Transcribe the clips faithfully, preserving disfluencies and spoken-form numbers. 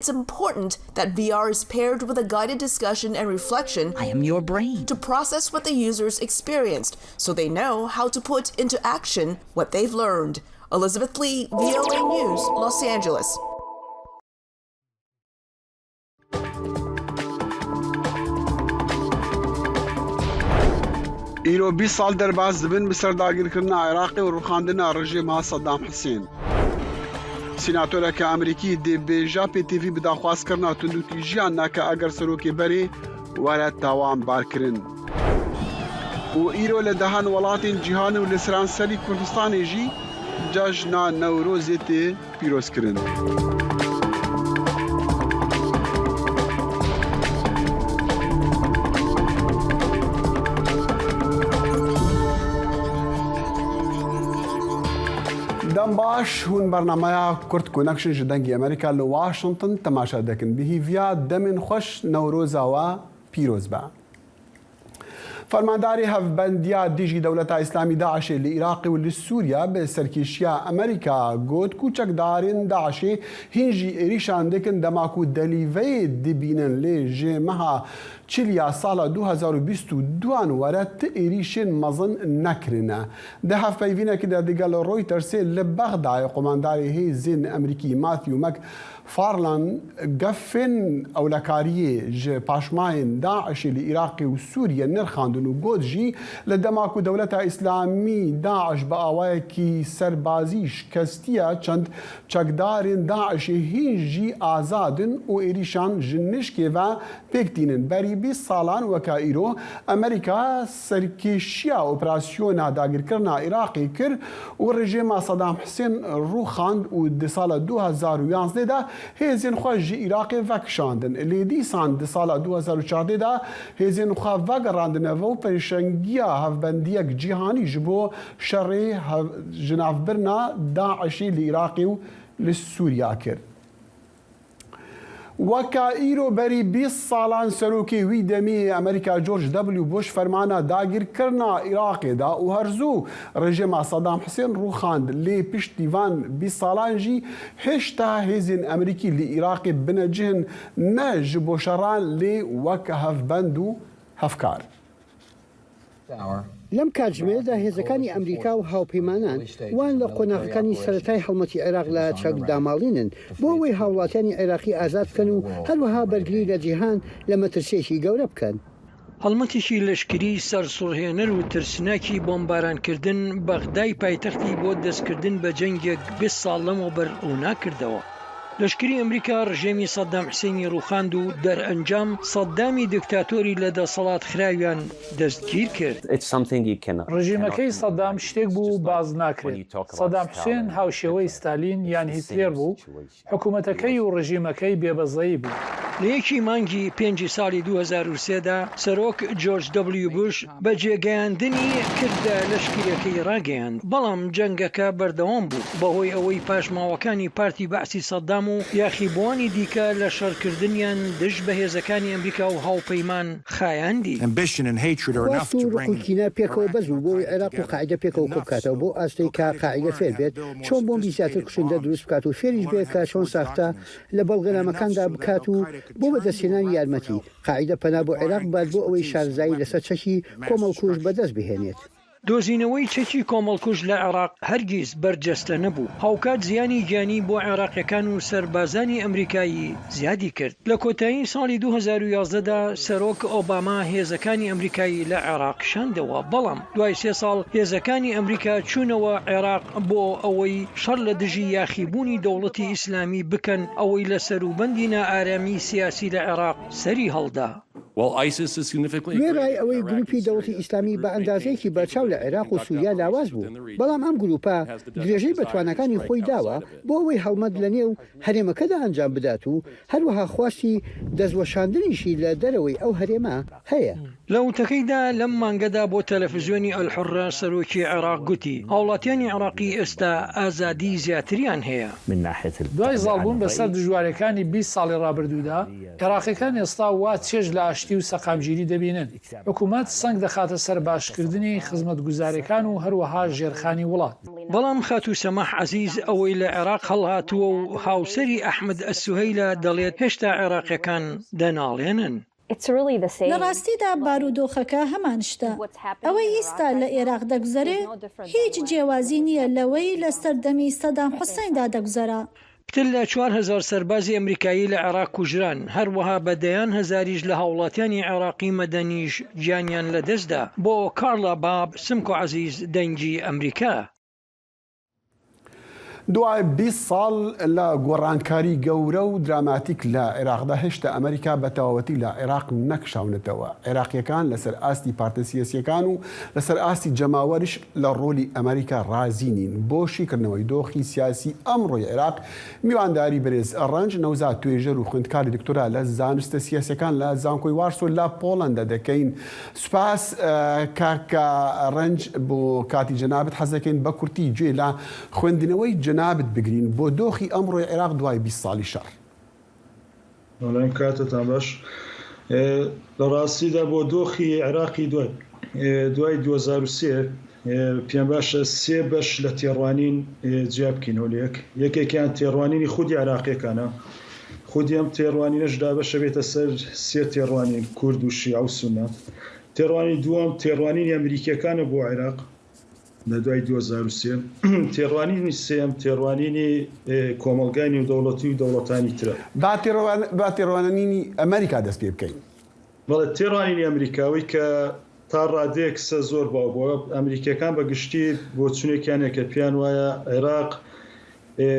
It's important that V R is paired with a guided discussion and reflection I am your brain. To process what the users experienced so they know how to put into action what they've learned. Elizabeth Lee, V O A News, Los Angeles. Îro bîst sal derbas dibin bi ser dagirkirina Iraqê û rûxandina rejîma Saddam Husên. Sînatoreke Amerîkî dê bêja pêtivî bi daxwazkirina tundûtîjiyan nake eger serokê berê were tawanbarkirin. Û îro li dehan welatên cîhanê û li seranserî Kurdistanê jî cejna Newrozê tê pîrozkirin. Dem baş, hûn bernameya Kurd Connection ji Dengê Amerîka li Washington temaşe dikin. Bi hîviya demên xweş Newroza we pîroz be. Fermandarê Hevbendiya Dijî Dewleta Îslamî DAIŞê li Iraqê û li Sûriye bi serkêşiya Amerîka got ku çekdarên DAIŞê hîn jî êrîşan dikin dema ku delîveyê dibînin lê ji meha Çiliya sala du hezar û bîst û duan were ti êrîşên mezin nekirine. Di hevpeyvînekî de digel Reutersê li Bexdayê qomandarê hêzên Amerîkî Matthew Mac Farlan gefên ewlekariyê ji paşmayên DAIŞê li Iraqê û Sûriye nirxandin û got jî, li dema ku Dewleta Îslamî DAIŞ bi awayekî serbazî şikestiye, çend çekdarên DAIŞê hîn jî azad in û êrîşan ji nişkê ve pêk tînin. Berî bîst salan weke îro Amerîka serkêşiya operasyona dagirkirina Iraqê kir û rejîma Saddam Husên rûxand û di sala du hezar û yanzdeh de hêzên xwe ji Iraqê vekişandin. Lê dîsan di sala du hezar û çardeh de hêzên xwe vegerandine ve û pêşengiya hevbendiyek cîhanî ji bo şerê hev-, jinavbirina DAIŞê li Iraqê û li Sûriya kir. Weka îro berî bîst salan serokê wî demê yê Amerîka George W. Bush fermana dagirkirina Iraqê da û her zû rejîma Saddam Husên rûxand. Lê piştî van bîst salan jî hêşta hêzên Amerîkî li Iraqê binecih in, ne ji bo şeran lê wek hevbend û hevkar. لەم کاتژمێرەدا هێزەکانی ئەمریکا و هاوپەیمانان وان لە قۆناغەکانی سەرەتای هەڵمەتی عێراق لە چەک داماڵینن بۆ ئەوەی هاوڵاتیانی عێراقی ئازاد بکەن و هەروەها بەرگری لە جیهان لە مەترسیەکی گەورە بکەن. هەڵمەتێکی لەشکری سەرسوڕهێنەر و ترسناکی بۆمبارانکردن بەغدای پایتەختی بۆ دەستکردن بە جەنگێک بیست ساڵ لەمەوبەر ڕووناکردەوە. لەشکری ئەمریکا ڕژێمی سەدام حسێنی ڕووخاند و دەرئەنجام سەدامی دکتاتۆری لە دەسەڵات خراویان دەستگیر کرد. ڕژیمەکەی سەدام شتێک بوو باز ناکرێت. سەدام حسێن هاوشێوەی ستالین یان هیتلێر بوو. حکوومەتەکەی و ڕژیمەکەی بێبەزەیی بوو. لە یەکی مانگی پێنجی ساڵی دوو هەزار و سێ دا سەرۆک جۆرج دەبلیو بوش بە جێگەیاندنی کردە لەشکریەکەی ڕاگەیاند، بەڵام جەنگەکە بەردەوام بوو بەهۆی ئەوەی پاشماوەکانی پارتی بەعسی سەدام و یاخیبووانی دیکە لە شەڕکردنیان دژ بە هێزەکانی ئەمریکا و هاوپەیمان خایاندی. خواست و ڕق و کینە پێکەوە بەس بوو بۆ ئەوەی عێراق و قاعیدە پێکەوە کۆبکاتەوە بۆ ئاستەی کە قاعیدە فێر بێت چۆن بۆمبی زیاتر کوشندە دروست بکات و فێریش بێت کە چۆن ساختە لە بەڵگەنامەکاندا بکات و بۆ بەدەستهێنانی یارمەتی قاعیدە پەنا بۆ عێراق ببات بۆ ئەوەی شارەزایی لەسەر چەکی کۆمەڵکوژ بەدەست بهێنێت. دۆزینەوەی چەکی کۆمەڵکوژ لە عێراق هەرگیز بەرجەستە نەبوو، هاوکات زیانی گیانی بۆ عێراقیەکان و سەربازانی ئەمریکایی زیادی کرد. لە کۆتایی ساڵی دوو هەزار و یازدە دا سەرۆک ئۆباما هێزەکانی ئەمریکایی لە عێراق کشاندەوە، بەڵام دوای سێ ساڵ هێزەکانی ئەمریکا چوونەوە عێراق بۆ ئەوەی شەڕ لە دژی یاخیبوونی دەوڵەتی ئیسلامی بکەن، ئەوەی لە سەروبەندی نائارامی سیاسی لە عێراق سەری هەڵدا. وێرای ئەوەی گروپی دەوڵەتی ئیسلامی بە ئەندازەیەکی بەرچاو لە عێراق و سووریا لاواز بوو، بەڵام ئەم گروپە درێژەی بە تواناکانی خۆی داوە بۆ ئەوەی هەڵمەت لە نێو هەرێمەکەدا ئەنجام بدات و هەروەها خواستی دەستوەشاندنیشی لە دەرەوەی ئەو هەرێمە هەیە. لە وتەکەیدا لەم مانگەدا بۆ تەلەفزیۆنی ئەلحورە سەرۆکی عێراق گوتی، هاوڵاتیانی عێراقی ئێستا ئازادی زیاتریان هەیە. من ناحیە دوای زاڵبوون بەسەر دژواریەکانی بیست ساڵی ڕابردوودا، عێراقیەکان ئێستا وا چێژ لە ئاشتی و سەقامگیری دەبینن. حکوومەت سەنگ دەخاتە سەر باشکردنی خزمەتگوزاریەکان و هەروەها ژێرخانی وڵات. بەڵام خاتوو سەماح عەزیز ئەوەی لە عێراق هەڵهاتووە و هاوسەری ئەحمەد ئەسوهەیلە دەڵێت هێشتا عێراقیەکان دەناڵێنن. لە ڕاستیدا بارودۆخەکە هەمان شتە. ئەوەی ئیستا لە ئێراق دەگوزەرێ هیچ جیاوازی نییە لەوەی لە سەردەمی سەدام حوسەیندا دەگوزەرا. پتر لە چوار هەزار سەربازی ئەمریکایی لە عێراق کوژران، هەروەها بە دەیان هەزاریش لە هاوڵاتیانی عێراقی مەدەنیش گیانیان لەدەستدا. بۆ کارلا باب، سمکۆ عەزیز، دەنگی ئەمریکا. دوای بیست ساڵ لە گۆڕانکاری گەورە و دراماتیک لە عێراقدا، هێشتا ئەمریکا بە تەواوەتی لە عێراق نەکشاونەتەوە. عێراقیەکان لەسەر ئاستی پارتە سیاسیەکان و لەسەر ئاستی جەماوەریش لە ڕۆلی ئەمریکا ڕازی نین بۆ شیکردنەوەی دۆخی سیاسی ئەمڕۆی عێراق. میوانداری بەرێز ڕەنج نەوزاد، توێژەر و خوێندکاری دکتۆرا لە زانستە سیاسیەکان لە زانکۆی وارسۆ لە پۆڵەندا دەکەین. سوپاس، ئە، کاکە ڕەنج، بۆ کاتی جەنابەت. حەز دەکەین بە کورتی گوێ لە خوێندنەوەی جەنابەت بگرین بۆ دۆخی ئەمڕۆی عێراق دوای بیست ساڵی شەڕ. بەڵێن، کاتتان باش. ئێ، لە ڕاستیدا بۆ دۆخی عێراقی دوای، ئێ، دوای دوو هەزار و سێ، ئێ، پێم باشە سێ بەش لە تێڕوانین، ئێ، جیا بکەینەوە لە یەک. یەکێکیان تێڕوانینی خودی عێراقیەکانە. خودی ئەم تێڕوانینەش دابەشە بێتە سەر سێ تێڕوانین، کورد و شیعە و سوننە. تێڕوانینی دووەم تێڕوانینی ئەمریکیەکانە بۆ عێراق لە دوای دوو هەزار و سێ. تێڕوانینی سێم تێڕوانینی، ئێ، کۆمەلگای نێودەوڵەتی و دەوڵەتانی ترە. با تێڕوان-، با تێڕوانینی ئەمریکا دەست پێ بکەین. بەڵێ، تێڕوانینی ئەمریکاوی کە تا ڕادەیەک سە زۆر باو بووە. ئەمریکیەکان بە گشتی بۆچونێکیان هەیە کە پێیان وایە عێراق، ئێ،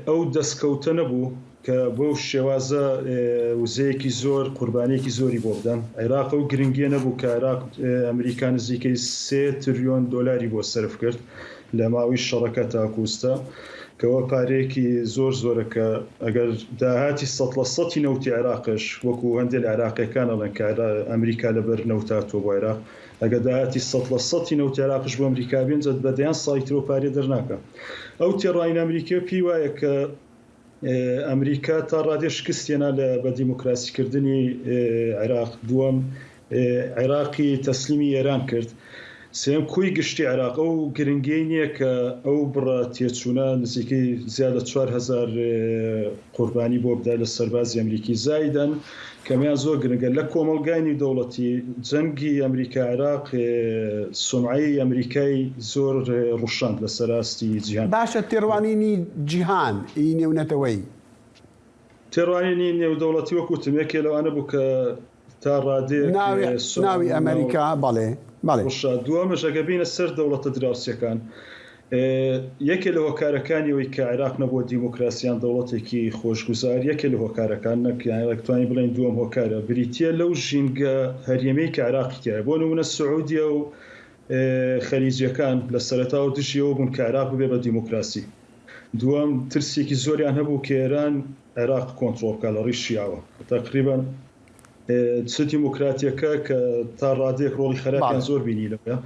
ئەو دەستکەوتە نەبوو کە بەو شێوازە، ئێ، وزەیەکی زۆر، قوربانیەکی زۆری بۆ بدەن. عێراق ئەو گرنگیە نەبوو کە عێراق، ئێ، ئەمریکا نزیکەی سێ تریۆن دۆلاری بۆ سەرف کرد لە ماوەی شەڕەکە تاکوو ئێستا، کەوە پارەیەکی زۆر زۆرە کە ئەگەر داهاتی سەد لە سەدی نەوتی عێراقش، وەکو هەندێک لە عێراقیەکان ئەڵێن کە عێرا-، ئەمریکا لەبەر نەوت هاتووە بۆ عێراق، ئەگەر داهاتی سەد لە سەدی نەوتی عێراقش بۆ ئەمریکا بێنجە بە دەیان ساڵی ترەوە پارێ دەرناکە. ئەو تێڕوانینە ئەمریکیە پێی وایە کە، ئێ، ئەمریکا تا ڕادێ شکستێنا لە بە دیموکراسیکردنی، ئێ، عێراق. دووەم، ئێ، عێراقی تەسلیمی ئێران کرد. سێم، کوی گشتی عێراق. ئەو گرنگیەی نییە کە ئەو بڕە تێچوونە نزیکەی زیاد لە چوار هەزار، ئێ، قوربانی بۆ بدا لە سەربازی ئەمریکی زایدەن، کەمیان زۆر گرنگە. لە کۆمەلگای نێودەوڵەتی جەنگی ئەمریکا عێراق، ئێ، سومعەی ئەمریکای زۆر، ئێ، ڕوشاند لە سەراستی جیهان. باشە، تێڕوانینی جیهان ئی نێونەتەوەی؟ تێڕوانینی نێودەوڵەتی وەکو وتم، یەکێ لەوانە بوو کە تا ڕادەیەک، ناوی، ئێ، سومعە ناوی ئەمریکا، بەڵێ، بەڵێ. ڕوشا. دووەمش ئەگە بینە سەر دەوڵەتە دراوسەکان. ئێ، یەکێ لە هۆکارەکانی ئەوەی کە عێراق نەبووە دیموکراسیان دەوڵەتێکی خۆشگوزار، یەکێ لە هۆکارەکان نەک، یان ئەتوانی بڵێن دووەم هۆکارە، بریتیە لەو ژینگە هەرێمەی کە عێراقی تیایە. بۆ نمونە سعودیە و، ئێ، خەلیجیەکان لە سەرەتاوە دژی ئەوە بوون کە عێراق ببێ بە دیموکراسی. دووەم، ترسێکی زۆریان هەبوو کە ئێران عێراق کۆنترۆڵ بکات لە ڕیشیاوە. تقریبا، ئێ، چ دیموکراتیەکە کە تا ڕادەیەک ڕۆڵی خراپیان، بەڵێ، زۆر بینی لەوە.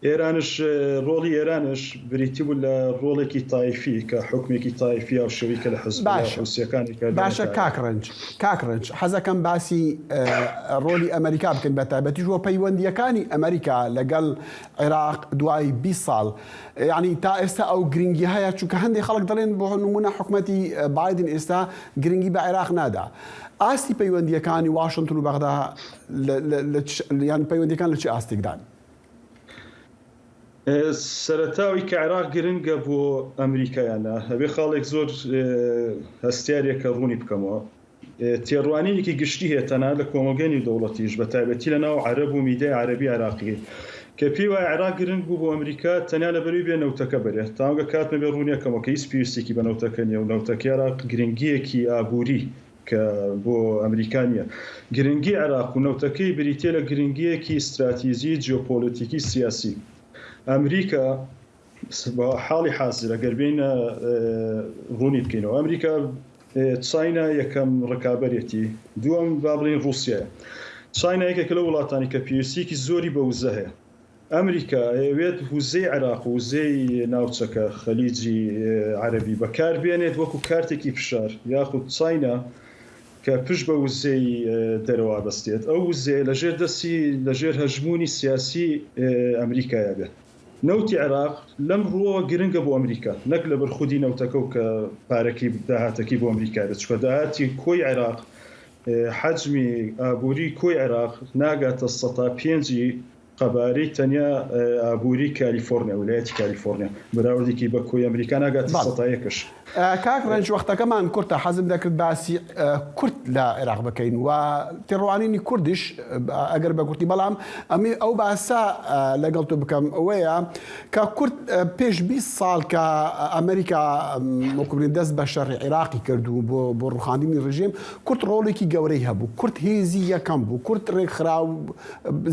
ئێرانش، ئێ، ڕۆڵی ئێرانش بریتی بوو لە ڕۆڵێکی تایفی کە حکمێکی تایفی ئەو شەوی کە لە حزب، باشە، حوسیەکانی کە باشە، کاک ڕەنج، کاک ڕەنج، حەزەکەم باسی، ئێ، ڕۆلی ئەمریکا بکەن، بە تایبەتیش بۆ پەیوەندیەکانی ئەمریکا لەگەڵ عێراق دوای بیست ساڵ. یعنی تا ئێستا ئەو گرنگی هەیە، چونکە هەندێک خەڵک دەڵێن بۆ نمونە حکومەتی، ئێ، بایدن ئێستا گرنگی بە عێراق نادا. ئاستی پەیوەندیەکانی واشنگتن و بەغدا لە، لە، لە چ، یان پەیوەندیەکان لە چ ئاستێکدان؟ ئێ، سەرەتاوی کە عێراق گرنگە بۆ ئەمریکایانە، هەبێ خاڵێک زۆر، ئێ، هەستیارێکە ڕوونی بکەمەوە. ئێ، تێڕوانینێکی گشتی هەیە تەنها لە کۆمەلگەی نێودەوڵەتیش، بە تایبەتی لە ناو عەرەب و میدیای عەرەبی عێراقی، کە پێی وایە عێراق گرنگ بوو بۆ ئەمریکا تەنیا لە بەروی بێ نەوتەکە بەرێ. تا ئەوگە کات مەبێ ڕوونیەکەمەوە کە هیچ پێویستێکی بە نەوتەکە نییە و نەوتەکە عێراق گرنگیەکی ئابووری کە بۆ ئەمریکا نییە. گرنگی عێراق و نەوتەکەی بریتیە لە گرنگیەکی استراتیژی، جیۆپۆلیتیکی، سیاسی. ئەمریکا بە حاڵی حازر ئەگەر بێینە، ئێ، ڕوونی بکەینەوە، ئەمریکا، ئێ، چاینا یەکەم ڕکابەرێتی، دووەم با بڵین ڕووسیایە. چاینا یەکێکە لەو وڵاتانی کە پێویستیەکی زۆری بە وزە هەیە. ئەمریکا ئەیەوێت وزەی عێراق و وزەی ناوچەکە خەلیجی، ئێ، عەرەبی بەکار بێنێت وەکو کارتێکی فشار، یاخود چاینا کە پشت بە وزەی، ئێ، دەرەوە بەستێت، ئەو وزەیە لەژێر دەستی، لەژێر هەژموونی سیاسی، ئێ، ئەمریکایە بێت. نەوتی عێراق لەم ڕووەوە گرنگە بۆ ئەمریکا، نەک لەبەر خودی نەوتەکە و کە پارەکەی، داهاتەکەی بۆ ئەمریکا بێت، چونکە داهاتی کۆی عێراق، ئێ، حەجمی ئابووری کۆی عێراق ناگاتە سەتا پێنجی قەبارەی تەنیا، ئێ، ئابووری کالیفۆرنیا، ویلایەتی کالیفۆرنیا، بەراوردێکی بە کۆی ئەمریکا ناگاتە بەڵێ. سەتا یەکش. ئە، کاک ڕەنج، وەختەکەمان کورتە، حەزم دەکرد باسی، ئە، کورد لە عێراق بکەین و تێڕوانینی کوردیش، ئە، ئەگەر بە کورتی، بەڵام ئەمێ ئەو باسە، ئە، لەگەڵ تۆ بکەم، ئەوەیە کە کورد، ئە، پێش بیست ساڵ کە ئەمریکا، ئەم، وەکو بڵێن دەست بە شەڕی عێراقی کرد و بۆ، بۆ ڕوخاندنی ڕژێم، کورد ڕۆڵێکی گەورەی هەبوو، کورد هێزی یەکەم بوو، کورد ڕێکخراو،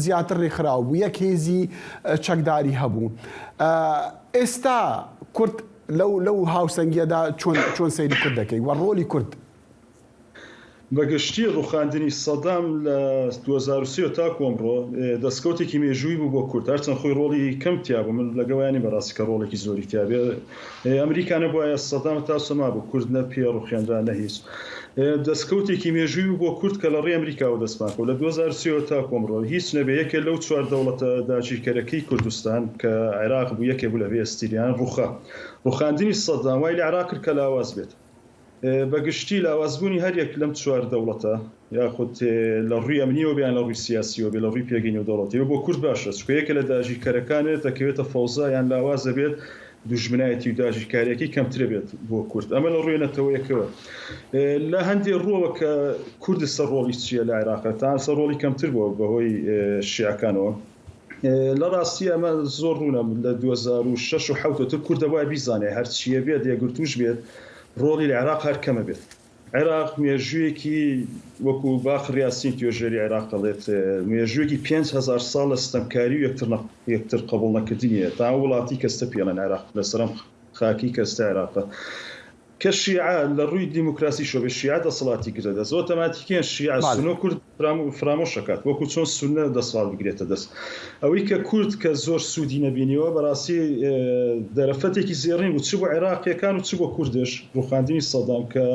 زیاتر ڕێکخراو بوو، یەک هێزی، ئە، چەکداری هەبوو. ئە، ئێستا کورد لەو، لەو هاوسەنگیەدا چۆن، چۆن سەیری کورد دەکەی و ڕۆلی کورد؟ بەگشتی ڕوخاندنی سەدام لە دوو هەزار و سێ تا کۆمڕۆ، ئێ، دەستکەوتێکی مێژووی بوو بۆ کورد، هەرچەند خۆی ڕۆڵی کەم تیا بوو، من لەگەڵیانی بەڕاستی کە ڕۆڵێکی زۆری تیا بێ. ئێ، ئەمریکا نەبوایە سەدام تا سەما بوو، کورد نە پێ ڕوخێنرا نە هیچ. ئێ، دەستکەوتێکی مێژووی بوو بۆ کورد کە لە ڕێی ئەمریکاوە دەستمان کەوت، لە دوو هەزار و سێ تا کۆمڕۆ هیچ نەبێ، یەکێ لەو چوار دەوڵەتە داگیرکەرەکەی کوردستان کە عێراق بوو، یەکێ بوو لە بێ ئێستیریان ڕوخا. ڕوخاندنی سەدام وای لە عێراق کرد کە لاواز بێت. ئێ، بەگشتی لاوازبوونی هەر یەک لەم چوار دەوڵەتە، یاخود، ئێ، لە ڕووی ئەمنیەوە بێ یان لە ڕووی سیاسیەوە بێ، لە ڕووی پێگەی نێو دەوڵەتیەوە بۆ کورد باشە، چونکە یەکێ لە داگیرکەرەکانێت دەکەوێتە فەوزا یان لاواز دەبێت، دوژمنایەتی و داگیرکاریەکەی کەمترە بێت بۆ کورد. ئەمە لە ڕووی نەتەوەیەکەوە. ئێ، لە هەندێک ڕووەوە کە کورد سەر ڕۆڵی چییە لە عێراقە، تا سەر ڕۆڵی کەمتر بووە بەهۆی، ئێ، شیعەکانەوە. ئێ، لە ڕاستی ئەمە زۆر ڕوونە، لە دوو هەزار و شەش و حەوت تر کوردە وای بیزانێ، هەر چییە بێت، یەکگرتووش بێت، ڕۆڵی لە عێراق هەر کەمە بێت. عێراق مێژوویەکی، وەکو باخ ریاسین توێژەری عێراق دەڵێت، ئێ، مێژوویەکی پێنج هەزار ساڵ لە ستەمکاری و یەکتر نە-، یەکتر قبول نەکردنیە. تا وڵاتی کەستە پێڵێن عێراق، لەسەرم خاکی کەستە عێراقە. کە شیعە لە ڕووی دیموکراسی شۆ بێ، شیعە دەسەڵاتی گرە دەست. ئۆتۆماتیکیان شیعە، بەڵێ. سونۆ کورد فرامۆ-، فرامۆش ئەکات، وەکو چۆن سونە دەسەڵات بگرێتە دەست. ئەوەی کە کورد کە زۆر سوودی نەبینیەوە، بەڕاستی، ئێ، دەرەفەتێکی زێڕین بوو، چ بۆ عێراقیەکان و چ بۆ کوردش، ڕوخاندنی سەدام کە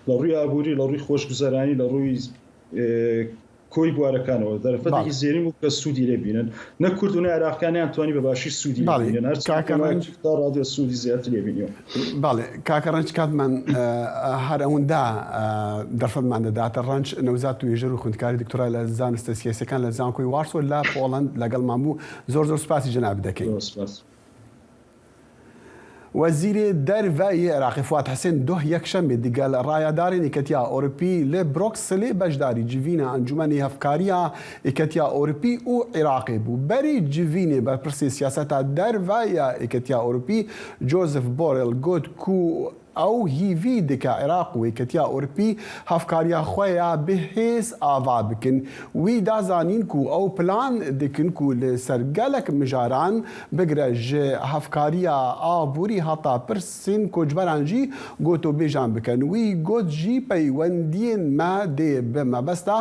لە ڕووی ئابووری، لە ڕووی خۆشگوزەرانی، لە ڕووی، ئێ، کۆی بوارەکانەوە دەرەفەتێکی بەڵێ. زێرین بوو کە سوودی لێ بینن. نە کورد و نە عێراقیان نەیان توانی بە باشی سوودی لێ بینن. هەرچی کاکە ڕەنج تا ڕادیۆ سوودی زیاتر لێ بینیەوە. بەڵێ، کاکە ڕەنج، کاتمان، ئە، هەر ئەوەندا، ئە، دەرفەتمان دەداتە ڕەنج. نەوزاد توێژەر و خوێندکاری دکتۆرا لە زانستە سیاسیەکان لە زانکۆی وارسۆ لە پۆڵەند لەگەڵمان بوو. زۆر زۆر سپاسی جەناب دەکەین. زۆر سپاس. وەزیرێ دەرڤە یێ عێراقی فواد حسێن دۆه یەکشەممێ دیگەل ڕایەدارێن یەکەتیا ئەوروپی لە برۆکسلێ بەشداری جڤینە ئەنجومەنی هەفکاریا یەکەتیا ئەوروپی و عێراقێ بوو. بەرێ جڤینێ بەرپرسێ سیاسەتا دەرڤە یا یەکەتیا ئەوروپی جۆزف بۆرێل گوت کو ئەو هیڤی دکا عێراق و یەکەتیا ئەوروپی هەفکاریا خوەیا بهێز ئاوا بکن. وی دازانین کو ئەو پلان دکن کو لە سەر گەلەک مژاران بگرە ژە هەفکاریا ئابووری هەتا پرسین کۆچبەران ژی گۆتۆبێژان بکەن. وی گۆت ژی پەیوەندیێن مە دێ بە مەبەستا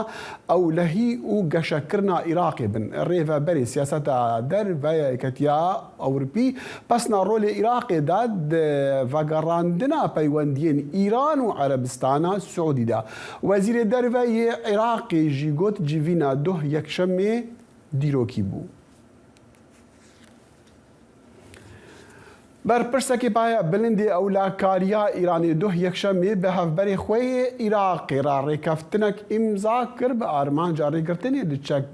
ئەولەهی و گەشەکرنا ئیراقێ بن. ڕێڤەبەرێ سیاسەتا دەرڤە یا یەکەتیا ئەوروپی پسنا ڕۆلێ ئیراقێ دا دە ڤەگەڕاندنا پەیوەندیێن ئیران و عەرەبستانا سعودی دا. وەزیرێ دەرڤە یێ عێراقێ ژی گۆت جڤینا دۆه یەکشەممێ دیرۆکی بوو. بەرپرسەکێ پایە بلندێ ئەولاکاریا ئیرانێ دۆه یەکشەممێ بە هەڤبەرێ خوەیێ ئیراقێ را ڕێکەفتنەک ئیمزا کر بە ئارمانجا ڕێگرتنێ لە چەک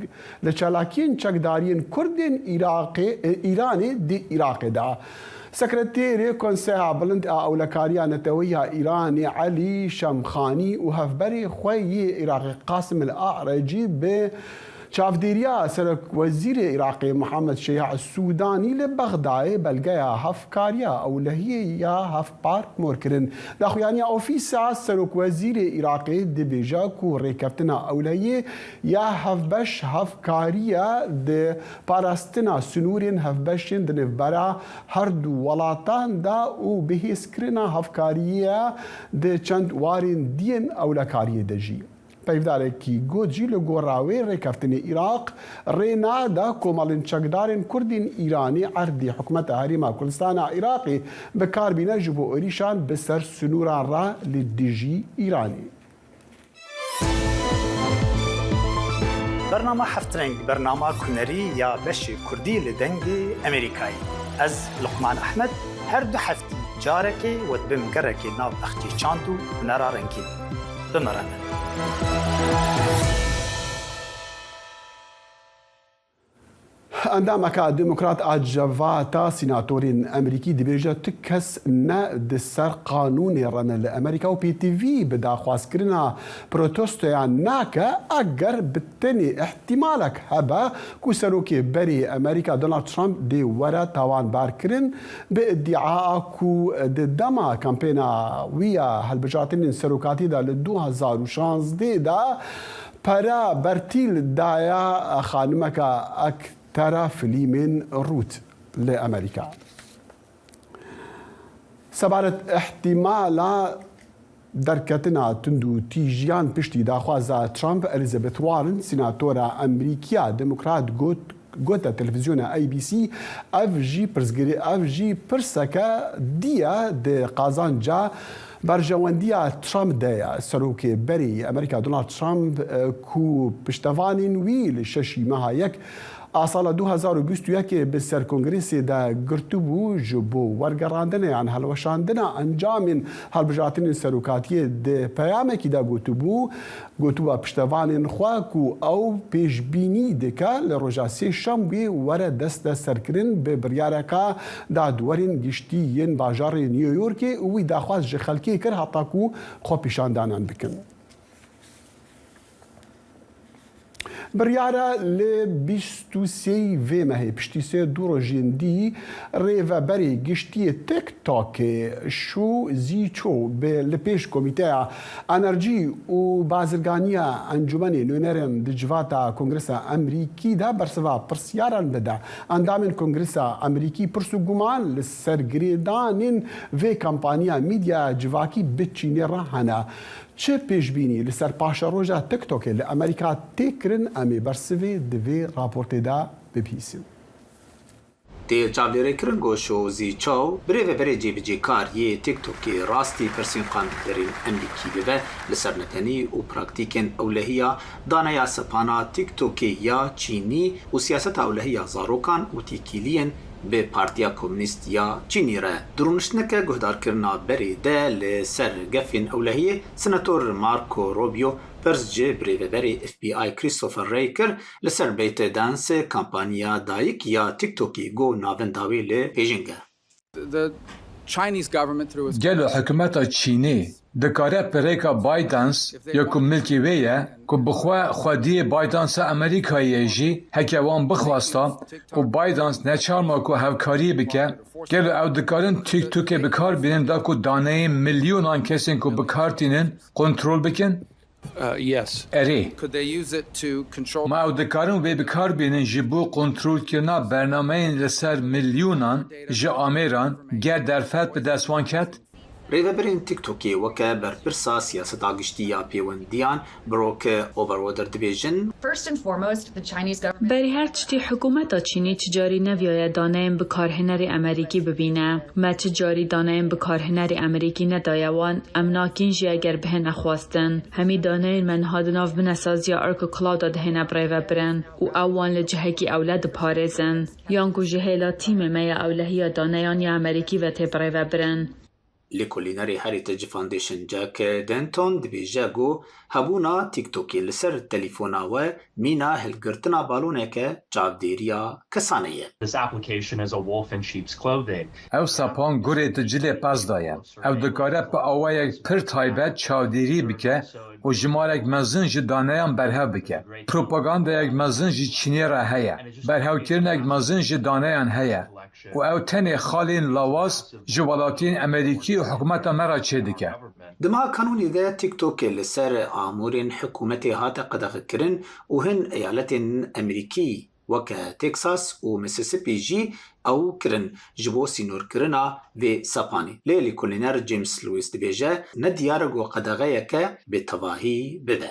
لە چالاکیین چەکداریین کوردێن ئیراقێ، ئیرانێ دی ئیراقێ دا. سکرتێرێ کۆنسەیا بلند ئا ئەولەکاریا نەتەوەییا ئیرانێ عەلی شەمخانی و هەڤبەرێ خوەی یێ ئیراقێ قاسم الئەعرەجی بێ چاودێریا سەرۆک وەزیرێ ئیراقێ محەمەد شەیاع سوودانی لە بەغدایێ بەلگەیا هەفکاریا ئەولەهیێ یا هەفپارت مۆر کرن. داخویانیا ئۆفیسا سەرۆک وەزیرێ ئیراقێ دبێژا کو ڕێکەفتنا ئەولەهیێ یا هەڤبەش هەڤکاریە د پاراستنا سنوورێن هەڤبەشێن د نێڤبەرا هەردوو وەڵاتان دا و بهێزکرنا هەڤکاریە د چەند وارێن دیێن ئەولەکاریێ دەژی. Peyvdarekî got jî li gora wê rêkeftinê Iraq rê nade komelên çekdarên Kurd ên Îranî erdê hikûmeta Herêma Kurdistana Iraqê bi kar bîne ji bo êrîşan bi ser sinûran re li dijî Îranê. Bernama Heft Reng, bernama hunerî ya beşê Kurdî li Dengê Amerîkayê. Ez, Luqman Ehmed, her du heftî carekê we dibim gerekê nav bexçê çand û hunera rengîn. Bi me re ne. Endameka Demokrat a Civata Sînatorên Amerîkî dibêje tu kes ne di ser qanûnê re ne li Amerîka û pêtivî bi daxwazkirina protestoyan nake, eger bi tenê îhtîmalek hebe ku serokê berê Amerîka Donald Trump dê were tawanbarkirin, bi îdia ku di dema kampêna wî ya hilbijartinên serokatî de li du hezar û şazdeh de pere bertîl daya xanimeka aktera filmên Rût li Amerîka. Sebaret îhtîmala derketina tundûtîjiyan piştî daxwaza Trump, Elizabeth Warren, sînatora Amerîkiya Demokrat got, gote televîzyona A B C, ev jî pirsgirê, ev jî pirseke dî ye di qazanca berjewendiya Trump de ye. Serokê berê Amerîka Donald Trump, e, ku piştevanên wî li şeşî meha yek a sala du hezar û bîst û yekê bi ser kongresê de girtibû, ji bo wergerandina yan hilweşandina encamên hilbijartinên serokatiyê di peyamekî de gotibû, gotibû piştevanên xwe ku ew pêşbînî dike li roja sêşemê were desteserkirin bi biryareka dadwerên giştî yên bajarê New Yorkê û wî daxwaz ji xelkê kir heta ku xwepîşandanan bikin. Biryare li bîst û sê vê mehê piştî sê du rojên dî rêveberê giştî yê TikTokê Shu Zhichao bi li pêş Komîteya Enerjî û Bazirganiya Encûmenê Nûnerên di Civata Kongresa Amerîkî de bersiva pirsyaran bide. Endamên Kongresa Amerîkî pirs û guman li ser girêdanên vê kampanya medya civakî bi Çînê re hene. Çi pêşbînî li ser paşeroja TikTokê li Amerîka tê kirin, em ê bersivê di vê raportê de bibihîsin. Tê çavdêrêkirin ku Shu Zhichao, birêveberê cêbicêkar yê TikTokê rastî pirsên qandikderên Amerîkî bibe li ser netenî û praktîkên ewlehiya daneya sepana TikTokê ya Çînî û siyaseta ewlehiya zarokan û têkiliyên bi Partiya Komûnîst ya Çînî re. Di rûniştineke guhdarkirina berê de li ser gefên ewlehiyê, Senator Marco Rubio pirs ji birêveberê F B I Christopher Wray kir li ser ByteDance, kampanya dayik ya TikTokê, ku navenda wê li pêjeng e. The Chinese government through its Gelo hikûmeta Çînê dikare bi rêka ByteDance ya ku milkê wê ye, ku bi xwe xwediyê ByteDance-a Amerîkayê ye jî, heke wan bixwesta û ByteDance neçarma ku hevkariyê bike, gelo ew dikarin TikTokê bi kar bînin da ku daneyên milyonan kesên ku bi kar tînin kontrol bikin? Uh, yes. Erê. Could they use it to control Ma ew dikarin wê bi kar bînin ji bo kontrolkirina bernameyên li ser milyonan ji amêran, ger derfet bi dest wan ket? Rêveberên TikTokê weke berpirsa siyaseta giştî ya pêwendiyan Brooke Overwater dibêjin. First and foremost, the Chinese government Berî her tiştî hikûmeta Çînî çi carî neviyaye daneyên bikarhênerê Amerîkî bibîne. Me çi carî daneyên bikarhênerê Amerîkî nedaye wan, em nakîn jî eger bihêne xwestin. Hemî daneyên me niha di nav binesaziya Arco Cloud-a dihêne birêvebirin û ew wan li cihekî ewle diparêzin. Yan ku ji hêla tîmê me ya ewlehiya daneyan ya Amerîkî ve tê birêvebirin. Lêkolînerê Heritage Foundation Jack Denton dibêje ku hebûna TikTokê li ser telefona we mîna hilgirtina baloneke çavdêriya kesane ye. This application is a wolf in sheep's clothing. Ew sepan gurê di cilê pez de ye. Ew dikare bi awayek pir taybet çavdêrî bike û jimarek mezin ji daneyan berhev bike. Propagandayek mezin ji Çînê re heye. Berhevkirinek mezin ji daneyan heye. Û ew tenê xalên lawaz ji welatiyên Amerîkî û hikûmeta me re çêdike. Di meha Kanûnê de TikTokê li ser amûrên hikûmetê hate qedexekirin û hin eyaletên Amerîkî weke Texas û Mississippi jî ew kirin ji bo sînorkirina vê sepanê. Lê lêkolîner James Lewis dibêje, ne diyar e ku qedexeyeke bêtevahî bibe.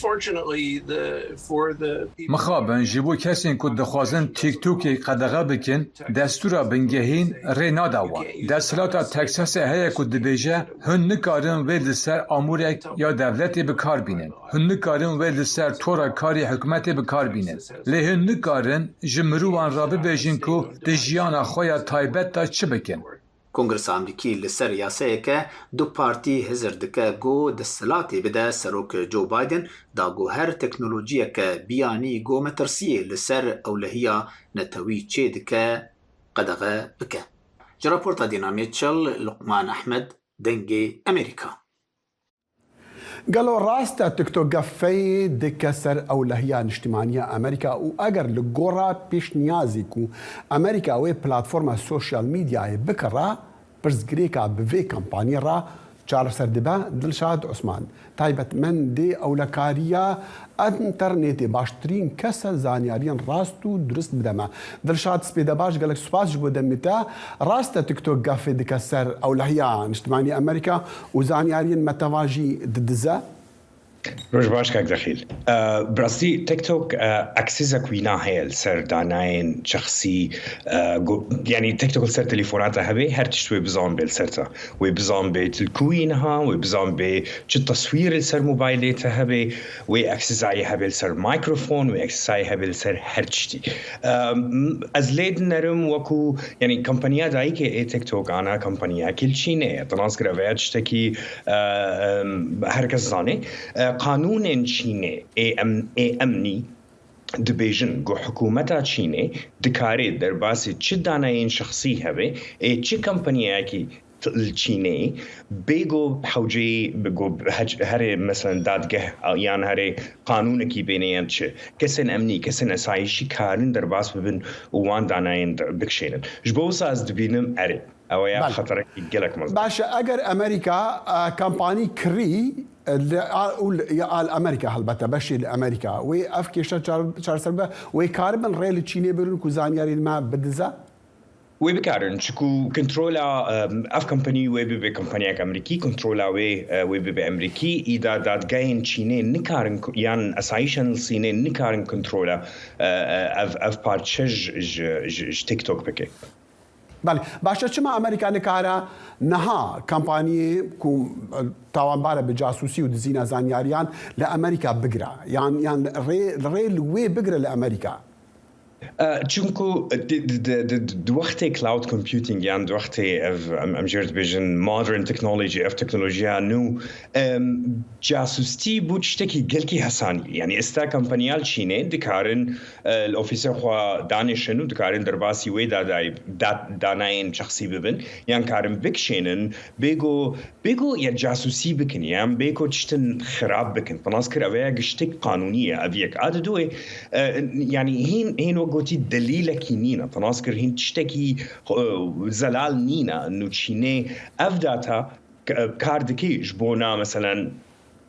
Fortunately, the, for the people Mixabin ji bo kesên ku dixwazin TikTokê qedexe bikin, destûra bingehîn rê nade wan. Desthilata Texasê heye ku dibêje, hûn nikarin wê li ser amûrek ya devletê bi kar bînin. Hûn nikarin wê li ser tora karê hikûmetê bi kar bînin. Lê hûn nikarin ji mirovan re bibêjin ku di jiyana xwe ya taybet de çi bikin. Kongresa Amerîkî li ser yasayeke du partî hizir dike ku desthilatê bide Serok Joe Biden, da ku her teknolojiyeke biyanî ku metirsiyê li ser ewlehiya netewî çêdike, qedexe bike. Ji raporta Dîna Mitchell, Luqman Ehmed, Dengê Amerîka. Gelo rast e TikTok gefê dike ser ewlehiya niştimanî ya Amerîka û eger li gora pêşniyazî ku Amerîka wê platforma sosyal medyayê bikira, pirsgirêka bi vê kampanî re çareser dibe? Dilşad Osman, taybetmendê ewlekariya înternetê, baştirîn kes e zanyariyên rast û durist bide me. Dilşad Spêdebaş, gelek spas ji bo demê te. Rast e TikTok gefê dike ser ewlehiya niştimanî Amerîka û zanyariyên me teva jî didize? Roj baş kak Dexîl. Bi rastî TikTok aksêzek wîna heye li ser danayên şexsî. Yanî TikTok li ser telefona te hebe, her tişt wê bizanbe li ser te. Wê bizanbe tu li ku yî niha, wê bizanbe çi teswîr li ser mobaylê te hebe, wê aksêzayê hebe li ser mikrofon, wê aksêzayê hebe li ser her tiştî. Ez lê dinerim wekû, yanî kampanya dayikê ê TikTok ana kampanyayekî li Çînê ye. Te nas kir ev ya tiştekî, e, em, her kes zane. E, qanûnên Çînê ê em, ê emnî dibêjin ku hikûmeta Çînê dikare derbasî çi daneyên şexsî hebe, ê çi kampanyayekî t-, li Çînê bê ku hewceyî, bê ku hec-, herê, meselen, dadgeh yan herê qanûnekî bêne yan çi. Kesên emnî, kesên esayîşî karin derbas bibin û wan danayên de-, bikişênin. Ji bo wisa ez dibînim erê. Ew ya Belê. Xeterekî gelek mezin. Baş e, eger Amerîka, e, kampanî kirî, e, li, a, û li, ya al Amerîka helbete, beşê li Amerîka, wê ev kêşe çar-, çareser be, wê karibin rê li Çînê birin ku zanyarî li me bidize? Wê bikarin, çiku kontrola, em, ev kampanî wê bibe kampanyayek Amerîkî, kontrola wê, e, wê bibe Amerîkî, îda dadgehên Çînê nikarin ku-, yan esayîşên li Çînê nikarin kontrola, e, e, ev, ev parçe ji, ji, ji, ji TikTok bike. Belê. Baş e, çima Amerîka nikare niha kampaniyê ku, e, tawanbar e bi casûsî û dizîna zanyariyan li Amerîka bigire? Yan, yan rê, rê li wê bigire li Amerîka? E, çunku di, di, di, di, di wextê cloud computing yan di wextê ev, em, em jê re dibêjin modern technology, ev teknolojiya nû, em, casûstî bû tiştekî gelkî hesanî. Yanî êsta kampanya li Çînê dikarin, e, li ofîsê xwe danêşin û dikarin derbasî wê dadayî, da-, danayên şexsî bibin, yan karin bikişênin, bê ku, bê ku ya casûsî bikin, yan bê ku tiştin xirab bikin. Te nas kir, ev ya giştek qanûnî ye, ev yek. A di duwê, e, yanî hîn, hîn wek gotî delîlekî nîne. Te nas kir hîn tiştekî, e, zelal nîne. Nû Çînê ev data k-, kar dike ji bona, meselen,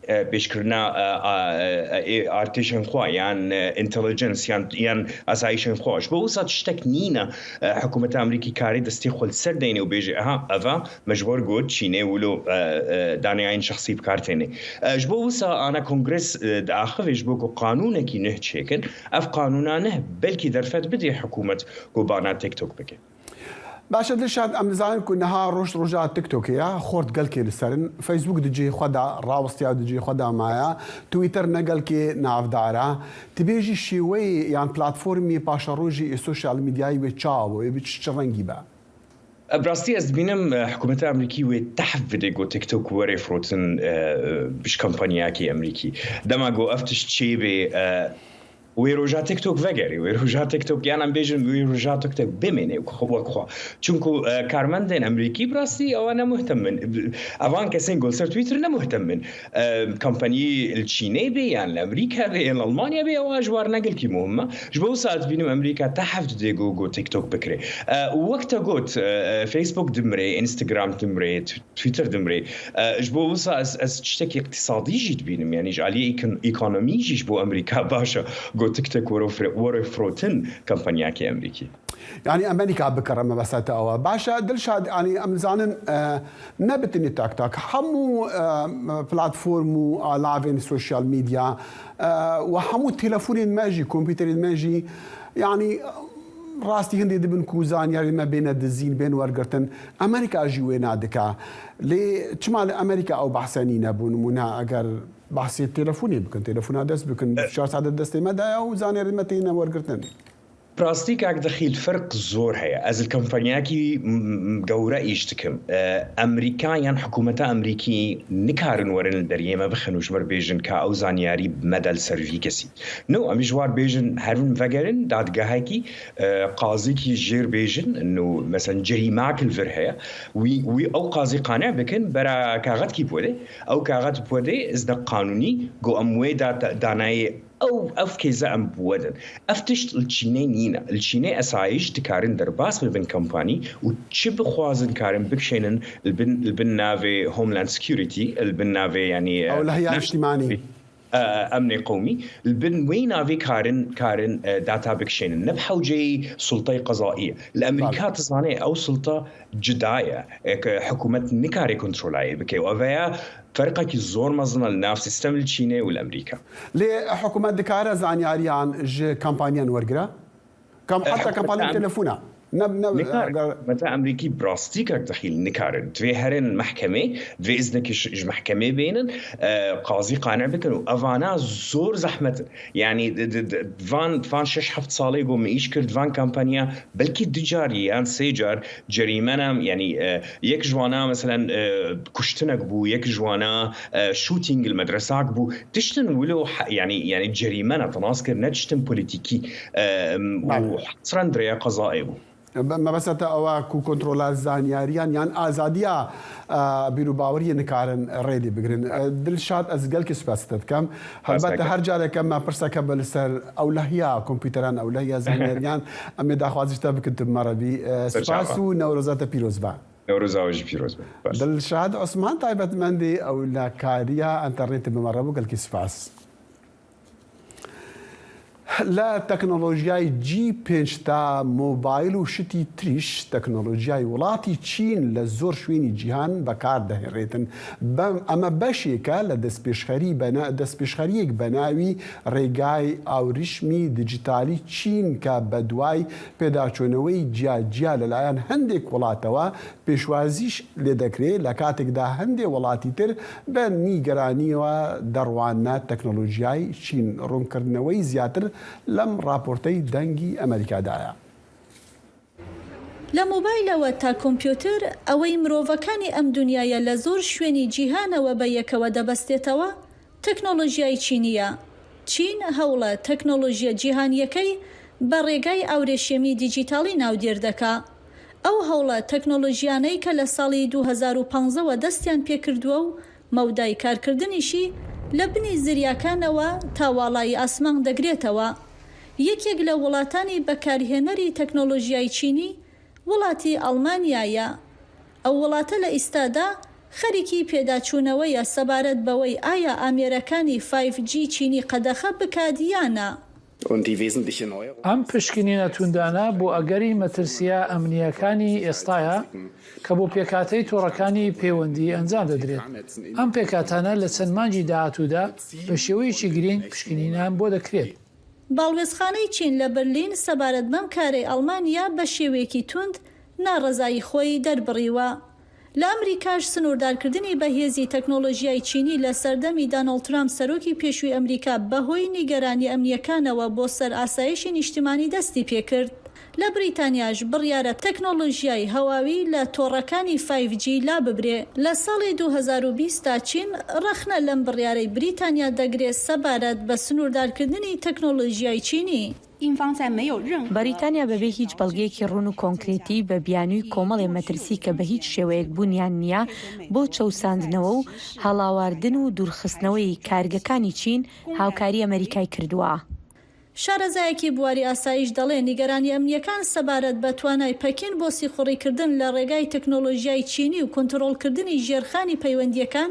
e, pêşkirina, e, a, e, e, artêşên xwe yan, e, intelligence yan, yan asayîşên xwe. Ji bo wisa tiştek nîne, e, hikûmeta Amerîkî karê destê xwe li ser deyne û bêje, aha, eva me ji we re got, Çînê wilo, e, e, daneyayên şexsî bi kar têne. E, ji bo wisa ana Kongres, e, diaxivê ji bo ku qanûnekî nuh çêkin, ev qanûna nuh belkî derfet bidê hikûmet ku bana TikTok bike. Baş e Dilşad, em dizanin ku niha roj roja TikTokê ye, xort gelkê li ser in. Facebook di cihê xwe de rawistiya, di cihê xwe de maye. Twitter ne gelkê navdar e. Tu bêjî şêweyê yan platformê paşerojê ê sosyal medyayê wê çawa be, wê bi çi, çi rengî be? Bi rastî ez dibînim, e, hikûmeta Amerîkî wê tehf bide ku TikTok were firotin, e, ji kampanyayekî Amerîkî. Dema ku ev tişt çêbê, e, Wê roja TikTok vegerê, wê roja TikTok, yan em bêjin, wê roja TikTok bimêne wek xwe, wek xwe. Çunku, e, karmendên Amerîkî bi rastî ewa ne muhtem in. Evan kesên ku li ser Twitter ne muhtem in. E, kampanî li Çînê bê, yan li Amerîka bê, yan li Almanya bê, ewa ji war ne gelkî muhim e. Ji bo wisa ez dibînim Amerîka tehf dide ku, ku TikTok bikire. E, û wek te got, e, Facebook dimire, Instagram dimire, Twitter dimrê. E, ji bo wisa ez, ez tiştekî îqtîsadî jî dibînim. Yanî ji aliyê ekon-, ekonomî jî ji bo Amerîka baş e. Go TikTok were fre-, were firotin kampanyakê Amerîkî. Yani Amerîka bikire mebesete ew e. Baş e, Dilşad, yani em zanin, e, ne bi tenê TikTok, hemû, e, platform û alavên sosyal medya, e, û hemû telefonên me jî, kompûterên me jî, yani rastî hindê dibin ku zanyarî me bêne dizîn, bên wergirtin. Amerîka jî wê nadike. Lê çima li Amerîka ew behse nîne? Bo nimûne, eger behsê telefonê bikin, telefona dest bikin, çar saet di destê me de ye û zanyarî me têne wergirtin. Bi rastî kak Dixîl, ferq zor heye. Ez li kampanyayekî m-, m-, gewre îş dikim. E, Amerîka yan hikûmeta Amerîkî nikarin werin li deriyê me bixin û ji me re bêjin ka ew zanyarî bi me de li ser vî kesî. No, em ê ji war bêjin herin vegerin dadgehekî, e, qazîkî jêr bêjin, no, mesela cerîmak li vir heye. Wî, wî ew qazî qane bikin, bera kaxetkî bi wê de. Ew kaxet bi wê de, ez de qanûnî, go em wê da-, danayê Ew, ev kêze em bi we din. Ev tişt li Çînê nîne. Li Çînê esayîş dikarin derbas bibin kampanî û çi bixwazin karin bikişênin li bin, li bin navê Homeland Security, li bin navê, yanî, e, Ewlehiya National Niştimanî. Security, e, Emnê Qewmî. Li bin wê navê karin, karin, e, data bikişênin. Ne bi hewceyî sultayê qezaî ye. Li Amerîka Bale. Dizane ew sulta cuda ye. E, ke hikûmet nikare kontrolayê bike. Û ev ya Ferqekî zor mezin e li nav sîstem li Çînê û li Amerîka. Lê hikûmet dikare zanyariyan ji kampaniyan wergire? Kam, heta kampaniyan telefona. Ne, ne, Nikare. Hikûmeta Amerîkî bi rastî kek dexîl nikare. Divê herin mehkemê, divê îznekî ji, ji mehkemê bênin, e, qazî qane bikin û evana zor zehmet in. Yanî di, di, di, van, van şeş heft salê go min îş kir, van kampanya belkî du car yan sê car cerîmena, yanî, e, yek ji wana, meselen, e, kuştinek bû, yek ji wana, e, shooting li medresak bû. Tiştin wilo he-, yanî, yanî cerîmena, te nas kir, ne tiştin polîtîkî, e, û Bale. Hesren di rêya qezayê bû. Be-, mebesta te ew e ku kontrola zanyariyan yan azadiya, e, bîr û baweriyê nikarin rêdî bigirin. E, Dilşad, ez gelkî spas te dikim. Helbet her careke me pirseke be li ser ewlehiya kompûteran, ewlehiya zanyariyan, em ê daxwazî ji te bikin tu bi me re bî. E, spas û Newroza te pîroz be. Newroza we jî pîroz be. Baş. Dilşad Osman, taybetmendê ewlekariya enternetê bi me re bû, gelkî spas. Li teknolojiyayê G pênc de mobayl û şitî tirîş teknolojiyayê welatî Çîn li zor şwênî cîhan bekar dihêrêtin. Be-, eme beşêk e li destpêşxerî bena-, destpêşxeriyek benawî Rêgay Awrîşmî Dîjîtalî Çîn ke beduway pêdaçûneweyî ciya ciya li layan hindêk welatewe pêşwazî lê dekirê, li katek de hindê welatî tir bi nîgeranî ve derwane teknolojiyayê Çîn rûnkirineweyî ziyatir lem raportey Dengî Amerîka daye. لە مۆبایلەوە تا کۆمپیوتر، ئەوەی مرۆڤەکانی ئەم دونیایە لە زۆر شوێنی جیهانەوە بە یەکەوە دەبەستێتەوە، تەکنۆلۆژیای چینییە. چین هەوڵە تەکنۆلۆژییە جیهانییەکەی بە ڕێگای ئاورێشێمی دیجیتاڵی ناودێر دەکا. ئەو هەوڵە تەکنۆلۆژییانەی کە لە ساڵی دوو هەزار و پازدە وە دەستیان پێکردووە و مەودای کارکردنیشی لە بنی زریاکانەوە تا واڵایی ئاسمان دەگرێتەوە. یەکێک لە وڵاتانی بەکارهێنەری تەکنۆلۆژیای چینی وڵاتی ئەڵمانیایە. ئەو وڵاتە لە ئیستادا خەریکی پێداچوونەوەیە سەبارەت بەوەی ئایا ئامێرەکانی فایڤ جی چینی قەدەخە بکات یا نا. ئەم پشکنینە توندانە بۆ ئەگەری مەترسییە ئەمنییەکانی ئێستایە کە بۆ پێکهاتەی تۆڕەکانی پەیوەندی ئەنجام دەدرێت. ئەم پێکهاتانە لە چەند مانگی داهاتوودا بە شێوەیەکی گرینگ پشکنینیان بۆ دەکرێت. باڵوێزخانەی چین لە برلین سەبارەت بەم کارەی ئەڵمانیا بە شێوەیەکی توند ناڕەزایی خۆی دەربڕیوە. لە ئەمریکاش سنووردارکردنی بەهێزی تەکنۆلۆژیای چینی لە سەردەمی دانۆڵد ترامپ سەرۆکی پێشووی ئەمریکا بەهۆی نیگەرانی ئەمنییەکانەوە بۆ سەر ئاسایشی نیشتمانی دەستی پێکرد. لە بریتانیاش بڕیارە تەکنۆلۆژیای هەواوی لە تۆڕەکانی فایڤ جی لاببرێ. لە ساڵی دوو هەزار و بیست دا چین ڕەخنە لەم بڕیارەی بریتانیا دەگرێ سەبارەت بە سنووردارکردنی تەکنۆلۆژیای چینی. بەریتانیا بەبێ هیچ بەڵگەیەکی ڕوون و کۆنکرێتی بە بیانووی کۆمەڵێ مەترسی کە بە هیچ شێوەیەک بوونیان نییە بۆ چەوساندنەوە و هەڵاواردن و دوورخستنەوەی کارگەکانی چین هاوکاری ئەمریکای کردووە. شارەزایەکی بواری ئاسایش دەڵێ نیگەرانی ئەمنییەکان سەبارەت بە توانای پەکین بۆ سیخوڕیکردن لە ڕێگای تەکنۆلۆژیای چینی و کونتڕۆڵکردنی ژێرخانی پەیوەندییەکان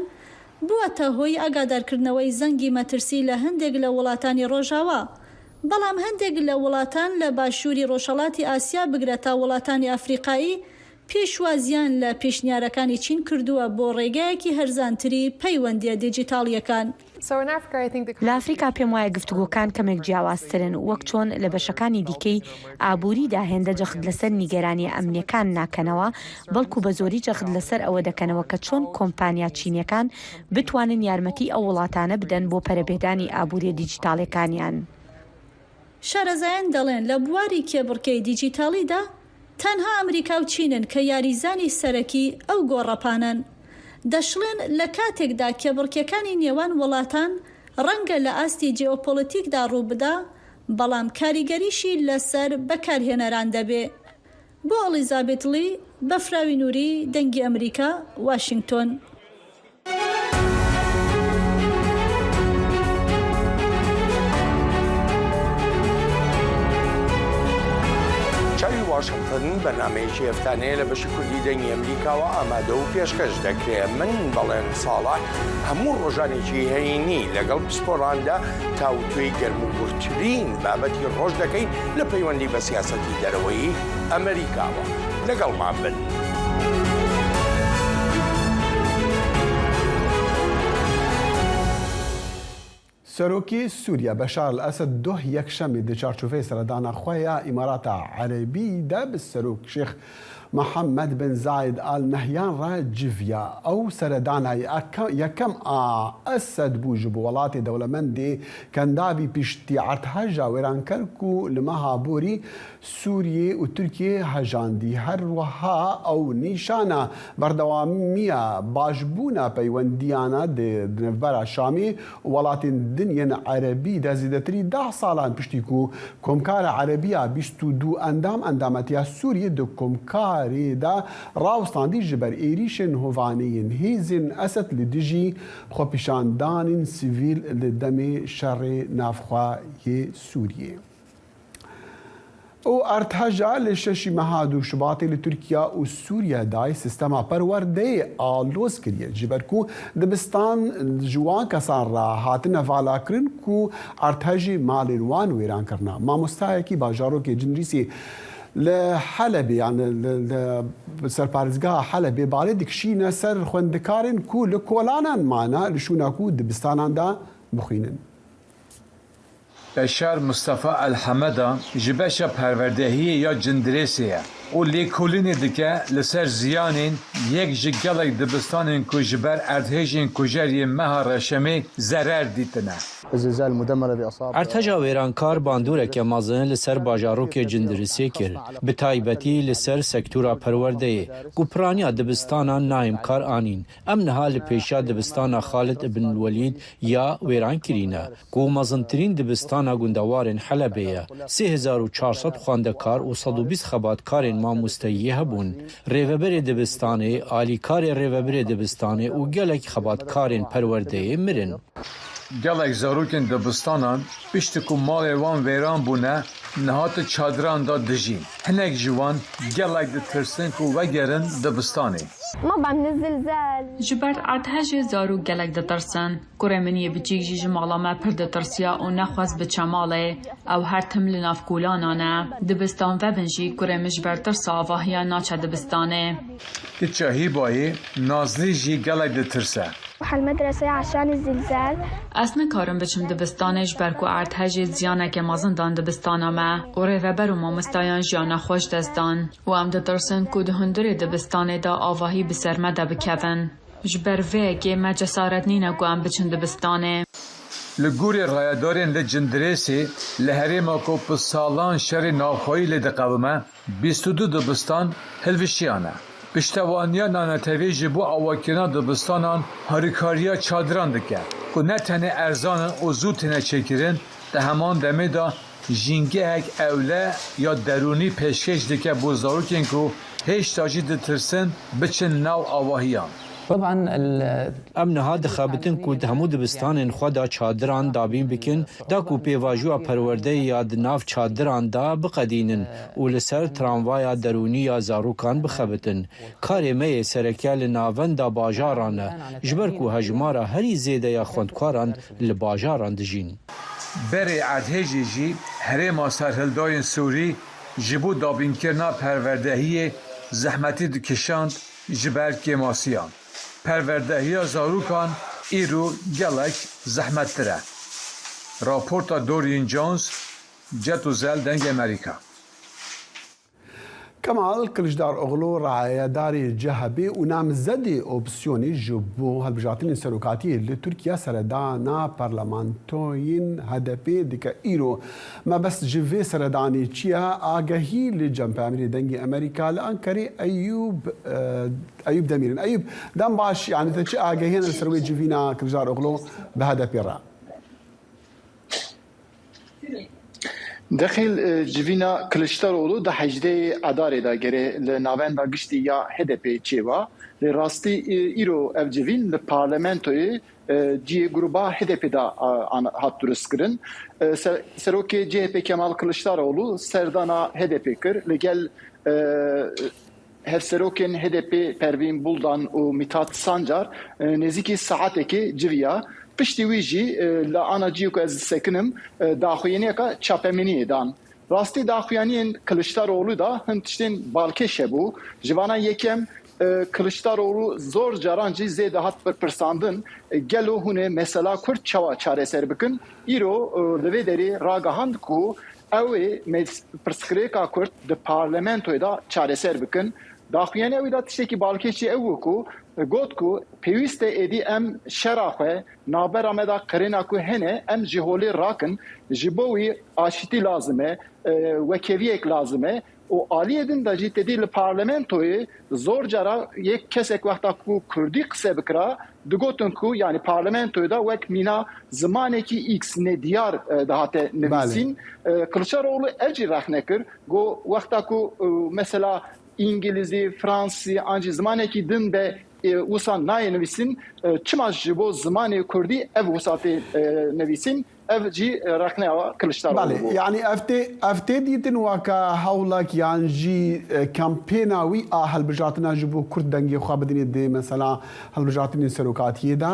بووەتە هۆی ئاگادارکردنەوەی زەنگی مەترسی لە هەندێک لە وڵاتانی ڕۆژاوا، بەڵام هەندێک لە وڵاتان لە باشووری ڕۆژهەڵاتی ئاسیا بگرە تا وڵاتانی ئەفریقایی پێشوازیان لە پێشنیارەکانی چین کردووە بۆ ڕێگەیەکی هەرزانتری پەیوەندیە دیجیتاڵیەکان. لە ئەفریقا پێم وایە گفتوگۆکان کەمێک جیاوازترن، وەک چۆن لە بەشەکانی دیکەی ئابووریدا هێندە جەخت لەسەر نیگەرانیە ئەمنیەکان ناکەنەوە، بەڵکو بە زۆری جەخت لەسەر ئەوە دەکەنەوە کە چۆن کۆمپانیا چینیەکان بتوانن یارمەتی ئەو وڵاتانە بدەن بۆ پەرەپێدانی ئابووریە دیجیتاڵیەکانیان. شارەزایان دەڵێن لە بواری کێبڕکێی دیجیتاڵیدا تەنها ئەمریکا و چینن کە یاریزانی سەرەکی ئەو گۆڕەپانەن. دەشڵێن لە کاتێکدا کێبڕکێکانی نێوان وڵاتان ڕەنگە لە ئاستی جیۆپۆلیتیکدا ڕووبدا، بەڵام کاریگەریشی لەسەر بەکارهێنەران دەبێ. بۆ ئەلیزابێت لی، بەفراوی نووری، دەنگی ئەمریکا، واشنگتۆن. چاوی واشنگتن بەرنامەیەکی هەفتانەیە لە بەشی کوردی دەنگی ئەمریکاوە ئامادە و پێشکەش دەکرێت. من بەڵێن ساڵح هەموو ڕۆژانێکی هەینی لەگەڵ پسپۆراندا تاوتوێی گەرموگوڕترین بابەتی ڕۆژ دەکەین لە پەیوەندی بە سیاسەتی دەرەوەی ئەمریکاوە. لەگەڵمان بن. سەرۆکی سووریا بەشار ئەلئەسەد دوه یەکشەممە di çarçoveyê seredana xwe ya Îmarata Erebî de bi Serok Şêx Mihemed bin Zayed Al Nehyan re civiya. Ew seredanayê yekem a Esed bû ji bo welatê dewlemendê Kendavî piştî erdheja wêranker ku li meha borî Sûriyê û Tirkiyê hejandî. Her wiha ew nîşana berdewamiya başbûna peywendiyana di, di navbera Şamê û welatên din yên Erebî de zêdetirî deh salan piştî ku Komkara Erebî ya bîst û du endam, endametiya Sûriyê di Komkarê de rawestandî ji ber êrîşên hovanê yên hêzên Esed li dijî xwepîşandanên sivîl li demê şerê navxwe yê Sûriyê. Û erdheja li şeşî meha du Şubatê li Tirkiye û Sûriye dayê sistema perwerdeyê aloz kiriye, ji ber ku dibistan ji wan kesan re hatine valakirin ku erdhejê malên wan wêran kirine. Mamostayekî bajarokê Cinrîsê li Helebê, yani li, li serparêzgeha Helebê balê dikişîne ser xwendikarên ku li kolanan mane li şûna ku dibistanan de bixwînin. Beşar Mustafa El Hemeda ji beşa perwerdehiyê ya Cindirêsê ye û lêkolînê dike li ser ziyanên yek ji gelek dibistanên ku ji ber erdhêjên kujer yên meha Reşemê zerer dîtine. الزلزال المدمر الذي أصاب Erdheja wêrankar bandoreke mezin li ser bajarokê Cindirêsê kir, bi taybetî li ser sektora perwerdeyê, ku piraniya dibistanan nayêm kar anîn. Em niha li pêşiya dibistana Xalid ibn Welîd ya wêrankirî ne, ku mezintirîn dibistana gundewarên Helebê ye. Sê hezar û çar sed xwendekar û sed û bîst xebatkarên mamosteyiyê hebûn. Rêveberê dibistanê, alîkarê rêveberê dibistanê û gelek xebatkarên perwerdeyê mirin. Gelek zarokên dibistanan piştî ku malê wan wêran bûne, niha di çadiran de dijîn. Hinek ji wan gelek ditirsin ku vegerin dibistanê. ما بمن الزلزال. Ji ber erdhejê zarok gelek ditirsin. Kurê min yê biçîk jî ji mala me pir ditirsiya û nexwest biçe malê. Ew her tim li nav kolanan e. Dibistan vebin jî kurê min ji ber tirsa avahiya naçe dibistanê. Kiça Hîbayê Nazlî jî gelek ditirse. أروح المدرسة عشان الزلزال. Ez nikarim biçim dibistanê ji ber ku erdhejê ziyaneke mezin dan dibistana me û rêveber û mamostayan jiyana xwe ji dest dan û em ditirsin ku di hundirê dibistanê de avahî bi ser me de bikevin. Ji ber vê yekê me cesaret nîne ku em biçin dibistanê. Li gorî rayedarên li Cindirêsê, li herêma ku bi salan şerê navxweyî lê diqewime, bîst û du dibistan hilweşiyane. Piştevaniya nanetewî ji bo avakirina dibistanan harîkariya çadiran dike, ku ne tenê erzan in û zû têne çêkirin, di heman demê de jîngehek ewle ya derûnî pêşkêş dike bo zarokên ku hêşta jî ditirsin biçin nav avahiyan. طبعا ال- Em niha dixebitin ku di hemû dibistanên xwe de çadiran dabîn bikin, da ku pêvajoya perwerdeyê ya di nav çadiran de biqedînin û li ser tramvaya derûnî ya zarokan bixebitin. Karê me yê sereke li navenda bajaran e, ji ber ku hejmara herî zêde ya xwendkaran li bajaran dijîn. Berê erdhêjê jî herêma serhildayên Sûrî ji bo dabînkirina perwerdehiyê zehmetî dikişand ji ber kêmasiyan. Perwerdehiya zarokan îro gelek zehmettir e. Raporta Dorian Jones, Ceto Zel, Dengê Amerîka. Kemal Kiliçdaroglu, rayedarê C H P û namzedê opsiyonê ji bo hilbijartinên serokatiyê li Tirkiye seredana parlamentoyên H D P dike îro. Mebest ji vê seredanê çi ye? Agehî li cem peyamêrê Dengê Amerîka li Ankarê Eyûb, e, Eyûb Demîr in. Eyûb, dem baş, yanî te çi agehiyên li ser wê civîna Kiliçdaroglu bi H D P re? Dexîl, e, civîna Kiliçdaroglu di hejdê Adarê de gerê li navenda giştî ya H D P çêba. Lê rastî, e, îro ev civîn li parlamentoyê, e, cihê gruba H D P de, a, an-, hat durustkirin. E, ser-, serokê C H P Kemal Kiliçdaroglu serdana H D P kir. Li gel, e, hevserokên H D P Pervîn Buldan û Mithat Sancar, e, nêzîkî saetekê civiya. Piştî wî jî, e, li ana cihê ku ez disekinim, e, daxuyaniyeka çapemeniyê dan. Rastî daxuyaniyên Kiliçdaroglu de hin tiştên balkêş hebû. Ji vana yekem, e, Kiliçdaroglu zor caran jî zêde hat berpirsandin, e, gelo hûn ê mesela Kurd çawa çareser bikin? Îro, e, li vê derê ragihand ku ew ê mes-, pirsgirêka Kurd di parlamentoyê de çareser bikin. Daxuyaniya wî de tiştekî balkêş jî ew bû ku got ku pêwîst e êdî em şera xwe navbera me de qirêna ku hene em ji holê rakin, ji bo wî aşitî lazim e, e, wekeviyek lazim e û aliyê din de jî tedî li parlamentoyê zor cara yek kesek wexta ku kurdî qise bikira, digotin ku, yanî parlamentoyê de wek mîna zimanekî X nediyar, e, dihate Belê. nivîsîn. E, Kiliçdaroglu ev jî rexne kir. Got, wexta ku, e, mesela îngilîzî, fransî an jî zimanekî din be, e, wisa nayê nivîsîn, e, çima ji bo zimanê kurdî ev wisa tê, e, nivîsîn? Ev jî, e, rexneya Kiliçdaroglu Belê, bû. yanî ev tê, ev tê dîtin weke hewlek yan jî, e, kampêna wî a hilbijartina ji bo Kurd dengê xwe bidinê dê mesela hilbijartinên serokatiyê de?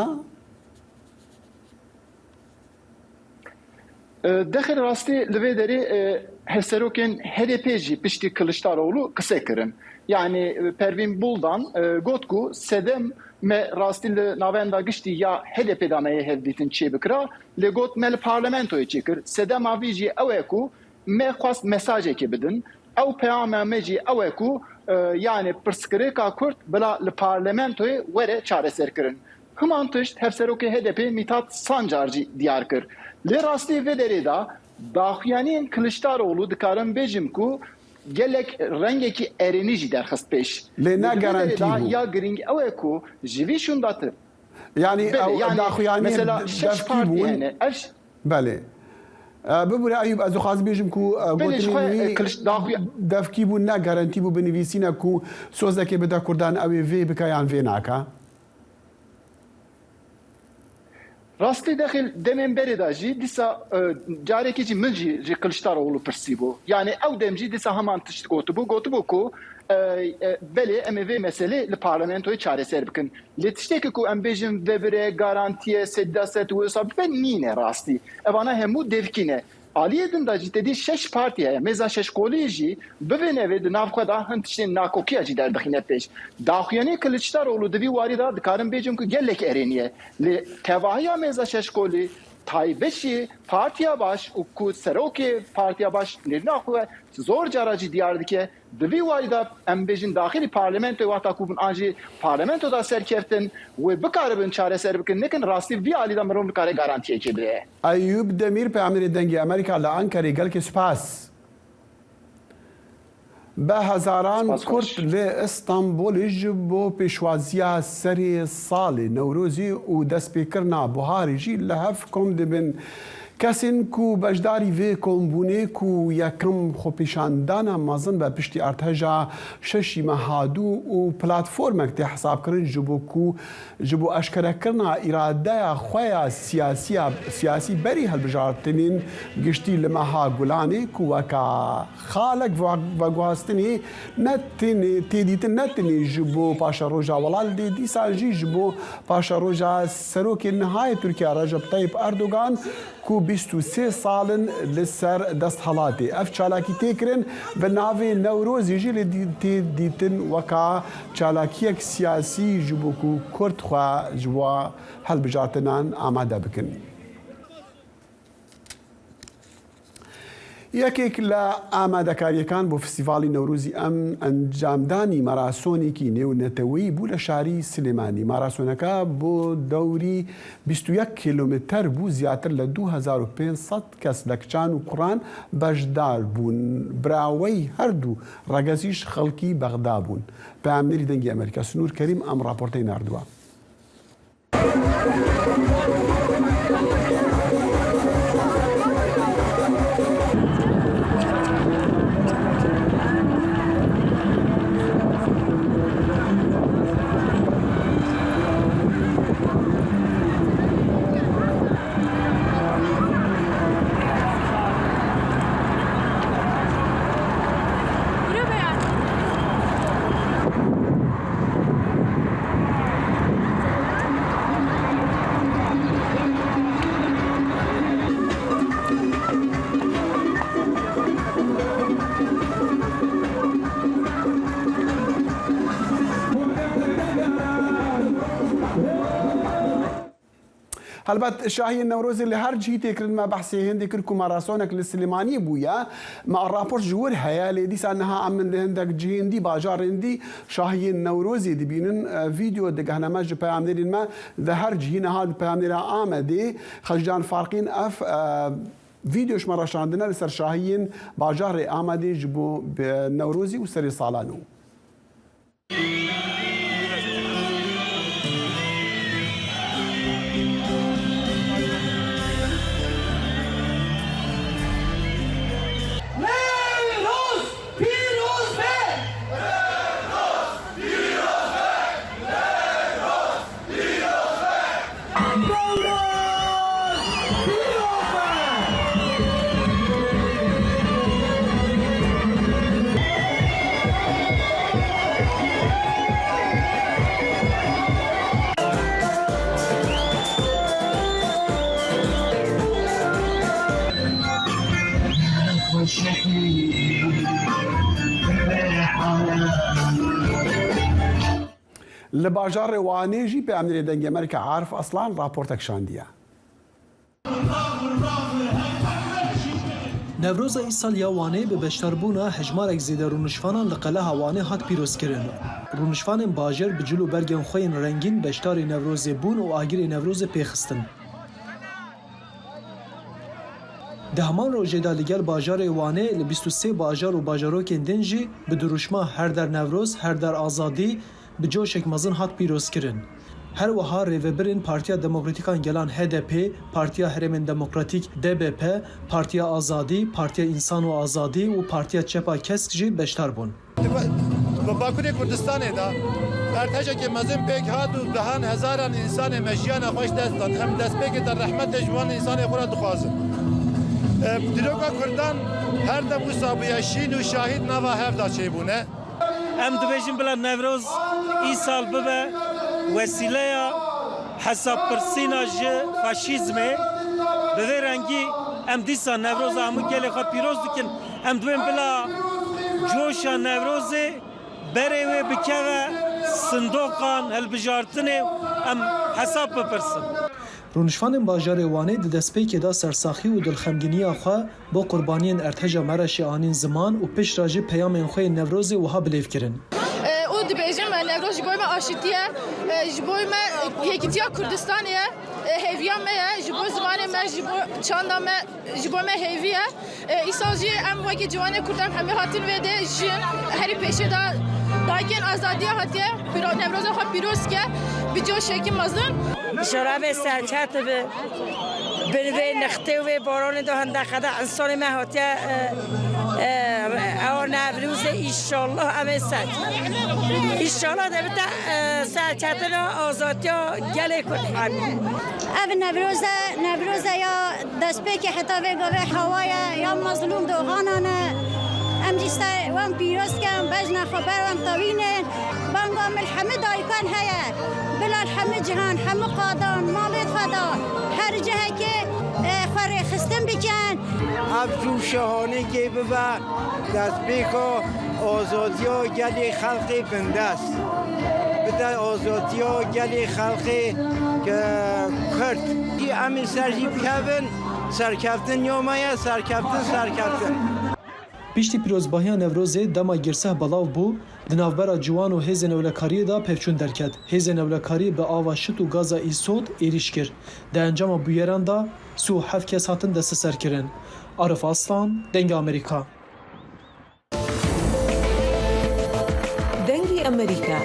E, dexil rastî li vê derê, e, hevserokên H D P jî piştî Kiliçdaroglu qise kirin. Yanî, e, Pervîn Buldan, e, got ku sedem me rastî li navenda giştî ya H D P de me yê hevdîtin çêbikira, lê got me li parlamentoyê çêkir. Sedema vî jî ew e ku me xwest mesajekê bidin. Ew peyama me jî ew e ku, e, yanî pirsgirêka Kurd bila li parlamentoyê were çareserkirin. Himan tişt hevserokê H D P Mithat Sancar jî diyar kir. Lê rastî vê derê de daxuyaniyên Kiliçdaroglu dikarim bêjim ku gelek rengekî erênî jî derxist pêş. Lê ne Li vê derê garantî de bû. ya girîng ew e ku ji vî şûnda tir. Yanî Belê, ew yanî daxuyaniyên mesela şeş devkî partî bûn. hene. Ev ş- Belê. E, bibûre Eyûb, ez dixwazim bêjim ku, e, Belê, ji gotinên xwe, wî e, Kiliç-, daxuya- devkî bûn, ne garantî bû, binivîsîne ku sozekê bide Kurdan, ew ê vê bike yan vê nake. Rastî dexil demên berê de jî dîsa, e, carekê jî min jî ji Kiliçdaroglu pirsîbû. Yanî ew dem jî dîsa heman tişt gotibû. Gotibû ku, e, e, belê em ê vê meselê li parlamentoyê çareser bikin. Lê tiştekî ku em bêjin vebire, garantiye, sedî da sed wisa bibe nîne rastî. Evana hemû devkî ne. Aliyê din de jî tedî şeş partî heye. Mêza şeşkolî jî bivê nevê di nav xwe de hin tiştên nakokiya jî derdixîne pêş. Daxuyanî Kiliçdaroglu di vî warî de dikarim bêjim ku gelek erênî ye. Lê tevahiya mêza şeşkolî taybet jî Partiya Baş û ku serokê Partiya Baş nêrîna xwe zor cara jî diyar dike, di vî warî de em bêjin daxilî parlamentoyê wexta ku bin an jî parlamento de serkeftin, wê bikaribin çareser bikin, nekin rastî vî alî de mirin bikare garantiyekê bide. Eyûb Demîr, peyamêrê Dengê Amerîka li Ankarê, gelkê spas. Bi hezaran Spas Kurd xweş. li Îstanbulê ji bo pêşwaziya serê salê Newrozê û destpêkirina buharê jî li hev kom dibin. Kesên ku beşdarî vê kombûnê ku yekem xwepêşandana mezin be piştî erdheja şeşî meha dû û platformek tê hesabkirin ji bo ku ji bo eşkerekirina îradeya xwe ya siyasiya, siyasî berî hilbijartinên giştî li meha Gulanê ku weka xalek ve-, veguhastinê ne tenê, tê dîtin ne tenê ji bo paşeroja welat lê dîsa jî ji bo paşeroja serokê niha yê Tirkiye Recep Tayyip Erdogan ku Bîst û sê sal in li ser desthilatê. Ev çalakî tê kirin, bi navê Newrozê jî li dî-, tê dîtin weka çalakiyek siyasî, ji bo ku Kurd xwe ji wa hilbijartinan amade bikin. Yekek li amadekariyêkan bo Festîvalî Newrozî em encamdanî marasonekî nêwneteweyî bû li şarî Silêmanî. Marasoneke bo dewrî bîst û yek kîlometre bû, ziyadtir li du hezar û pênc sed kes li kiçan û kuran beşdar bûn. Birawey her du regezî ji xelkî Bexda bûn. Peyamnêrî Dengê Amerîka Sinûr Kerîm em raporteyê nardiwe. Helbet şahiyên Newrozê li her cihî tê kirin. Me behsê hindê kir ku marasonek li Silêmaniyê bûye. Me raport ji wir heye, lê dîsa niha em li hindek cihên dî, bajarên dî şahiyên Newrozê dibînin. E, vîdeo digehne me ji peyamnêrên me di her cihî, niha di peyamnêra Amedê, Xeccan Farqîn, ev, e, vîdeo ji me re şandine li ser şahiyên bajarê Amedê ji bo bi Newrozî û serê sala nû. Li bajarê Wanê jî peyamnêrê Dengê Amerîka Arif Aslan raportek şandiye. Newroza îsal ya Wanê bi beşdarbûna hejmarek zêde rûniştvanan li Qeleha Wanê hat pîrozkirin. Rûniştvanên bajêr bi cil û bergên xwe yên rengîn beşdarî Newrozê bûn û agirê Newrozê pê xistin. Di heman rojê de li gel bajarê Wanê li bîst û sê bajar û bajarokên din jî bi dirûşma Her der Newroz, Her der Azadî, bi coşek mezin hat pîrozkirin. Her wiha rêvebirên Partiya Demokratîk a Gelan H D P, Partiya Herêmên Demokratîk D B P, Partiya Azadî, Partiya Însan û Azadî û Partiya Çep a Kesk jî beşdar bûn. Di Bakurê Kurdistanê de erdhejekê mezin pêk hat û dehan hezaran însanê me jiyana xwe ji dest dan. Em destpêkê de rehmetê ji wan însanê xwe re dixwazin. E, dîroka Kurdan her dem wisa bûye şîn û şahîd nava hev de çêbûne. Em dibêjin bila Newroz îsal bibe wesîleya hesabpirsîna ji faşîzmê. Bi vê rengî em dîsa Newroza hemû gelê xwe pîroz dikin. Em dibên bila coşa Newrozê berê wê bikeve sindoqan hilbijartinê û em hesab bipirsin. Rûnişvanên bajarê Wanê di destpêkê de sersaxî û dilxemgîniya xwe bo qurbaniyên erdheja Mereşê anîn ziman û piştre jî peyamên xwe yên Newrozê wiha bilêv kirin. E, û dibêjim, e, Newroz ji bo me aşitî ye, e, ji bo me yekîtiya Kurdistanê ye, e, hêviya me ye, ji bo zimanê me, ji bo çanda me, ji bo me hêvî ye. E, îsal jî em wekî ciwanê Kurd em hemî hatin vê dê jin herî pêşê de dayikên azadiya hatiye pîro-, Newroza xwe pîroz ke bi coşekî mezin. Şerabê serçet bi bin vê nextê û vê baranê de hende qede insanê me hatiye, e, e, ewa Newrozê, înşallah em ê ser. Înşallah de bite, e, serçetina azadiya gelê Kurd hemî. Ev Newroz e, Newroz e ya destpêkê heta vê gavê hewa ye, ya mezlûm doxanan e. Em jî ser wan pîroz kin, bejna xwe ber wan tewînin. Banga min hemû dayikan heye. Bila li hemû cihan, hemû qadan, malê xwe da. Her cihekê Xwe rêxistin bikin. Ev rû şahanekê bibe destpêka azadiya gelê xelkê bindest. Bide azadiya gelê xelkê, e, Kurd. Em ê ser jî bikevin, serkeftin ya me ye, serkeftin, serkeftin. Piştî pîrozbahiya Newrozê dema girseh belav bû, di navbera ciwan û hêzên ewlekariyê de pevçûn derket. Hêzên ewlekariyê bi ava şit û gaza îsot êrîş kir. Di encama bûyeran de sî û heft kes hatin desteserkirin. Arif Aslan, Dengê Amerîka. Dengê Amerîka.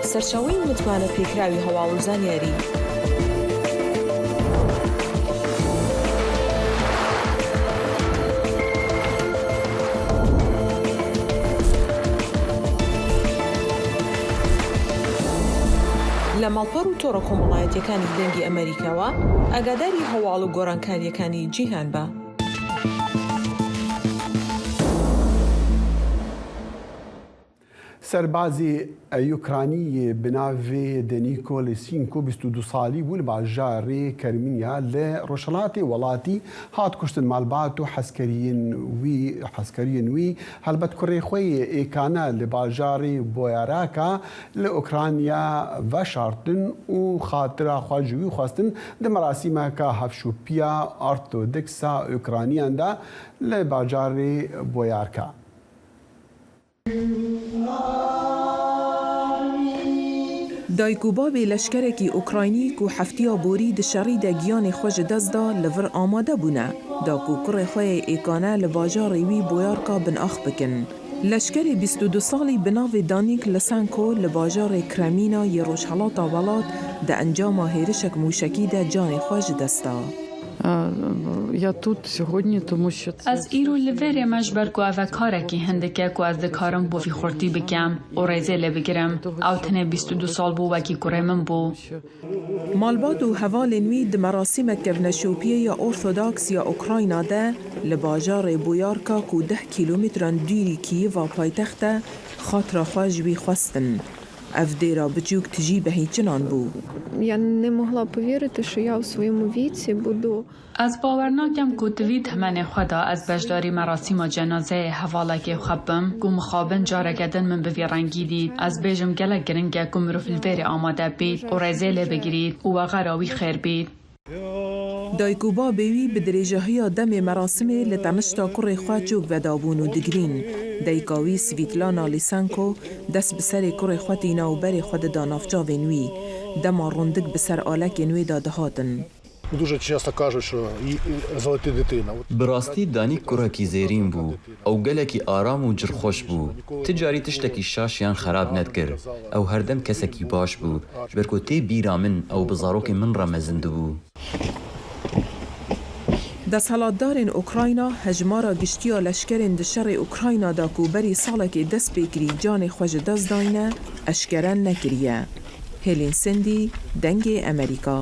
Serçaweyên mutmane pêkراوی هەواڵ و زانیاری. لە ماڵپەڕ و تۆڕە کۆمەڵایەتیەکانی دەنگی ئەمریکاوە ئاگاداری هەواڵ و گۆڕانکاریەکانی جیهان بە. Serbazê Ukraynî yê bi navê Denîko Lêsînko bîst û du salî bû, li bajarê Kermînya li rojhilatê welatî hat kuştin. Malbat û heskeriyên wî, heskeriyên wî helbet kurê xwe yê êkane li bajarê Boyaraka li Ukrayna veşartin û xatira xwe ji wî xwestin di merasîmeke hevşopiya Ortodoksa Ukrayniyan de li bajarê Boyarka. Dayik û babê leşkerekî Ukraynî ku heftiya borî di şerî de giyanê xwe ji dest da, li vir amade bûne da ku kurê xwe yê êkane li bajarê wî Boyarka binax bikin. Leşkerê bîst û du salî bi navê Danîk Lisenko li bajarê Kremîna yê rojhelata welat di encama hêrişek mûşekî de canê xwe ji dest da. А, я тут сьогодні, тому що це... Ez îro li vêrê me ji ber ku ev e karekî hindik e ku ez dikarim bo vî xurtî bikem û rêzê lê bigirim. Ew tenê bîst û du sal bû, wekî kurê min bû. Malbat û hevalên wî di merasîmek kevneşopiyê ya Orthodoks ya Ukrayna de li bajarê Boyarka ku deh kîlometran dûrî Kîyiva paytext e, xatira xwe ji wî xwestin. Ev dêra biçûk tijî behîçinan bû. Я не могла повірити, що я у своєму віці буду... Ez bawer nakem ku di vî temenê xwe de ez beşdarî merasîma cenazeyê hevalekê xwe bim, ku mixabin careke din min bi vî rengî dît. Ez bêjim gelek giring e ku mirov li vêrê amade bît û rêzê lê bigirît û wexera wî xêr bît. Dayik û babê wî bi dirêjahiya demê merasimê li tenişta kurê xwe çok vedabûn û digirîn. Dayika wî Svîtlana Lîsenko dest bi serê kurê xwe tîna û berê xwe dida nav çavên wî. Dema rundik bi ser alekên wê de dihatin. Дуже часто кажуть, що і, і золота дитина. От Bi rastî Danîk kurekî zêrîn bû. Ew gelekî aram û cilxweş bû. Ti carî tiştekî şaş yan xerab nedikir. Ew herdem kesekî baş bû. Ji ber ku tê bîra min, ew bi zarokên min re mezin dibû. Desthilatdarên Ukrayna hejmara giştiya leşkerên di şerê Ukrayna de ku berî salekê dest pê kirî canê xwe ji dest dayne, eşkere nekiriye. Hêlîn Sindî, Dengê Emerîka.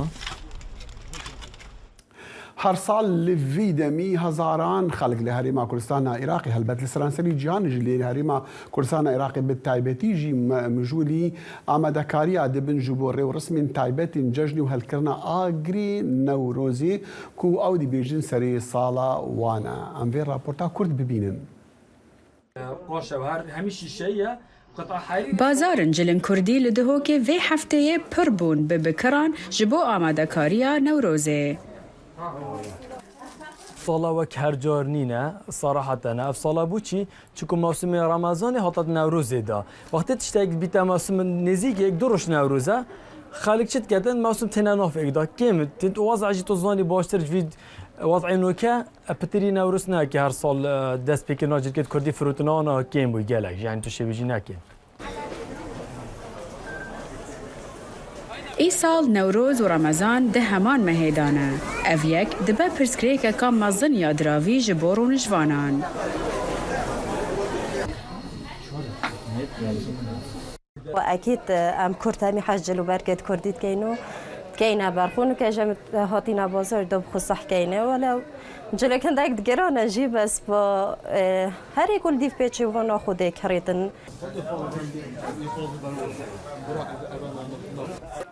Her sal li vî demî hezaran xelk li Herêma Kurdistana Iraqê, helbet li seranserî cîhanê jî, lê li Herêma Kurdistana Iraqê bi taybetî jî me-, mijûlî amadekariya dibin ji bo rêwresmên taybetên cejnê û helkirina agirê Newrozê ku ew dibêjin serê sala wan e. Em vê raporta kurt bibînin. Bazarên cilên kurdî li Duhokê vê hefteyê pir bûn bi bikiran ji bo amadekariya Newrozê. Sala wek her car nîne, seraheten. Ev sala bû çi? Çiku mewsimê Remezanê hate di Newrozê de. Wextê tiştek bîte mewsim nêzîk, yek du roj Newroz e, xelk çi diketin? Mewsim têne nav êk de. Kêm, tê waz'a jî tu zanî baştir ji vî waz'ê noke. E, pitirî Newroz ne ki her sal, e, dest pê kirina cilkê di kurdî firotina wana kêm bû gelek. Yani tu şêwî jî nekê. Îsal Newroz û Remezan di heman mehê de ne. Ev yek dibe pirsgirêkeka mezin ya diravî ji bo rûniştvanan. Û ekîd, e, em Kurd hemî hez cil û bergê di Kurdî dikeyn û dikeyne ber xwe. Nûke ji em hatîne bazarê de bi xwe seh keyne. Wele cilek hindek digiran e jî, bes ba, e, herê ku li dîv pêçê wana xwe dê kirêtin.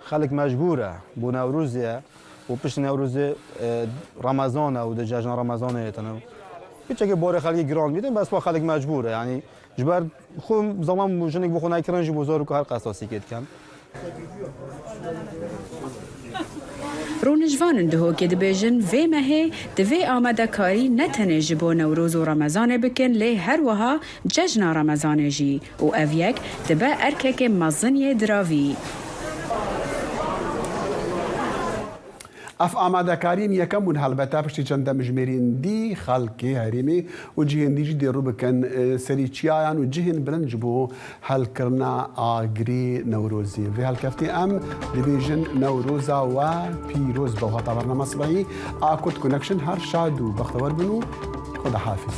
Xelk mecbûr e, bo Newrozê ye. û piştî Newrozê, e, Remezan e û di cejna Remezanê tine. Piçekê borê xelkê giran bîtin, bes wa xelk mecbûr e. Yanî ji ber xwe zaman û jinik bi xwe nekirin jî bo zarok û her qesasîkê dikin. Rûniştvanên Duhokê dibêjin vê mehê divê amadekarî ne tenê ji bo Newroz û Remezanê bikin lê her wiha cejna Remezanê jî û ev yek dibe erkekê mezin yê diravî. Ev amadekariyên yekem bûn helbete piştî çend demjimêrên dî xelkê herêmê û cihên dî jî dê rû bikin, e, serî çiyayan û cihên bilind ji bo helkirina agirê Newrozê. Vê helkeftê em dibêjin Newroza we pîroz be. Hata bernama sibehî a Kurd Connection her şad û bextewer bin û Xweda hafîz.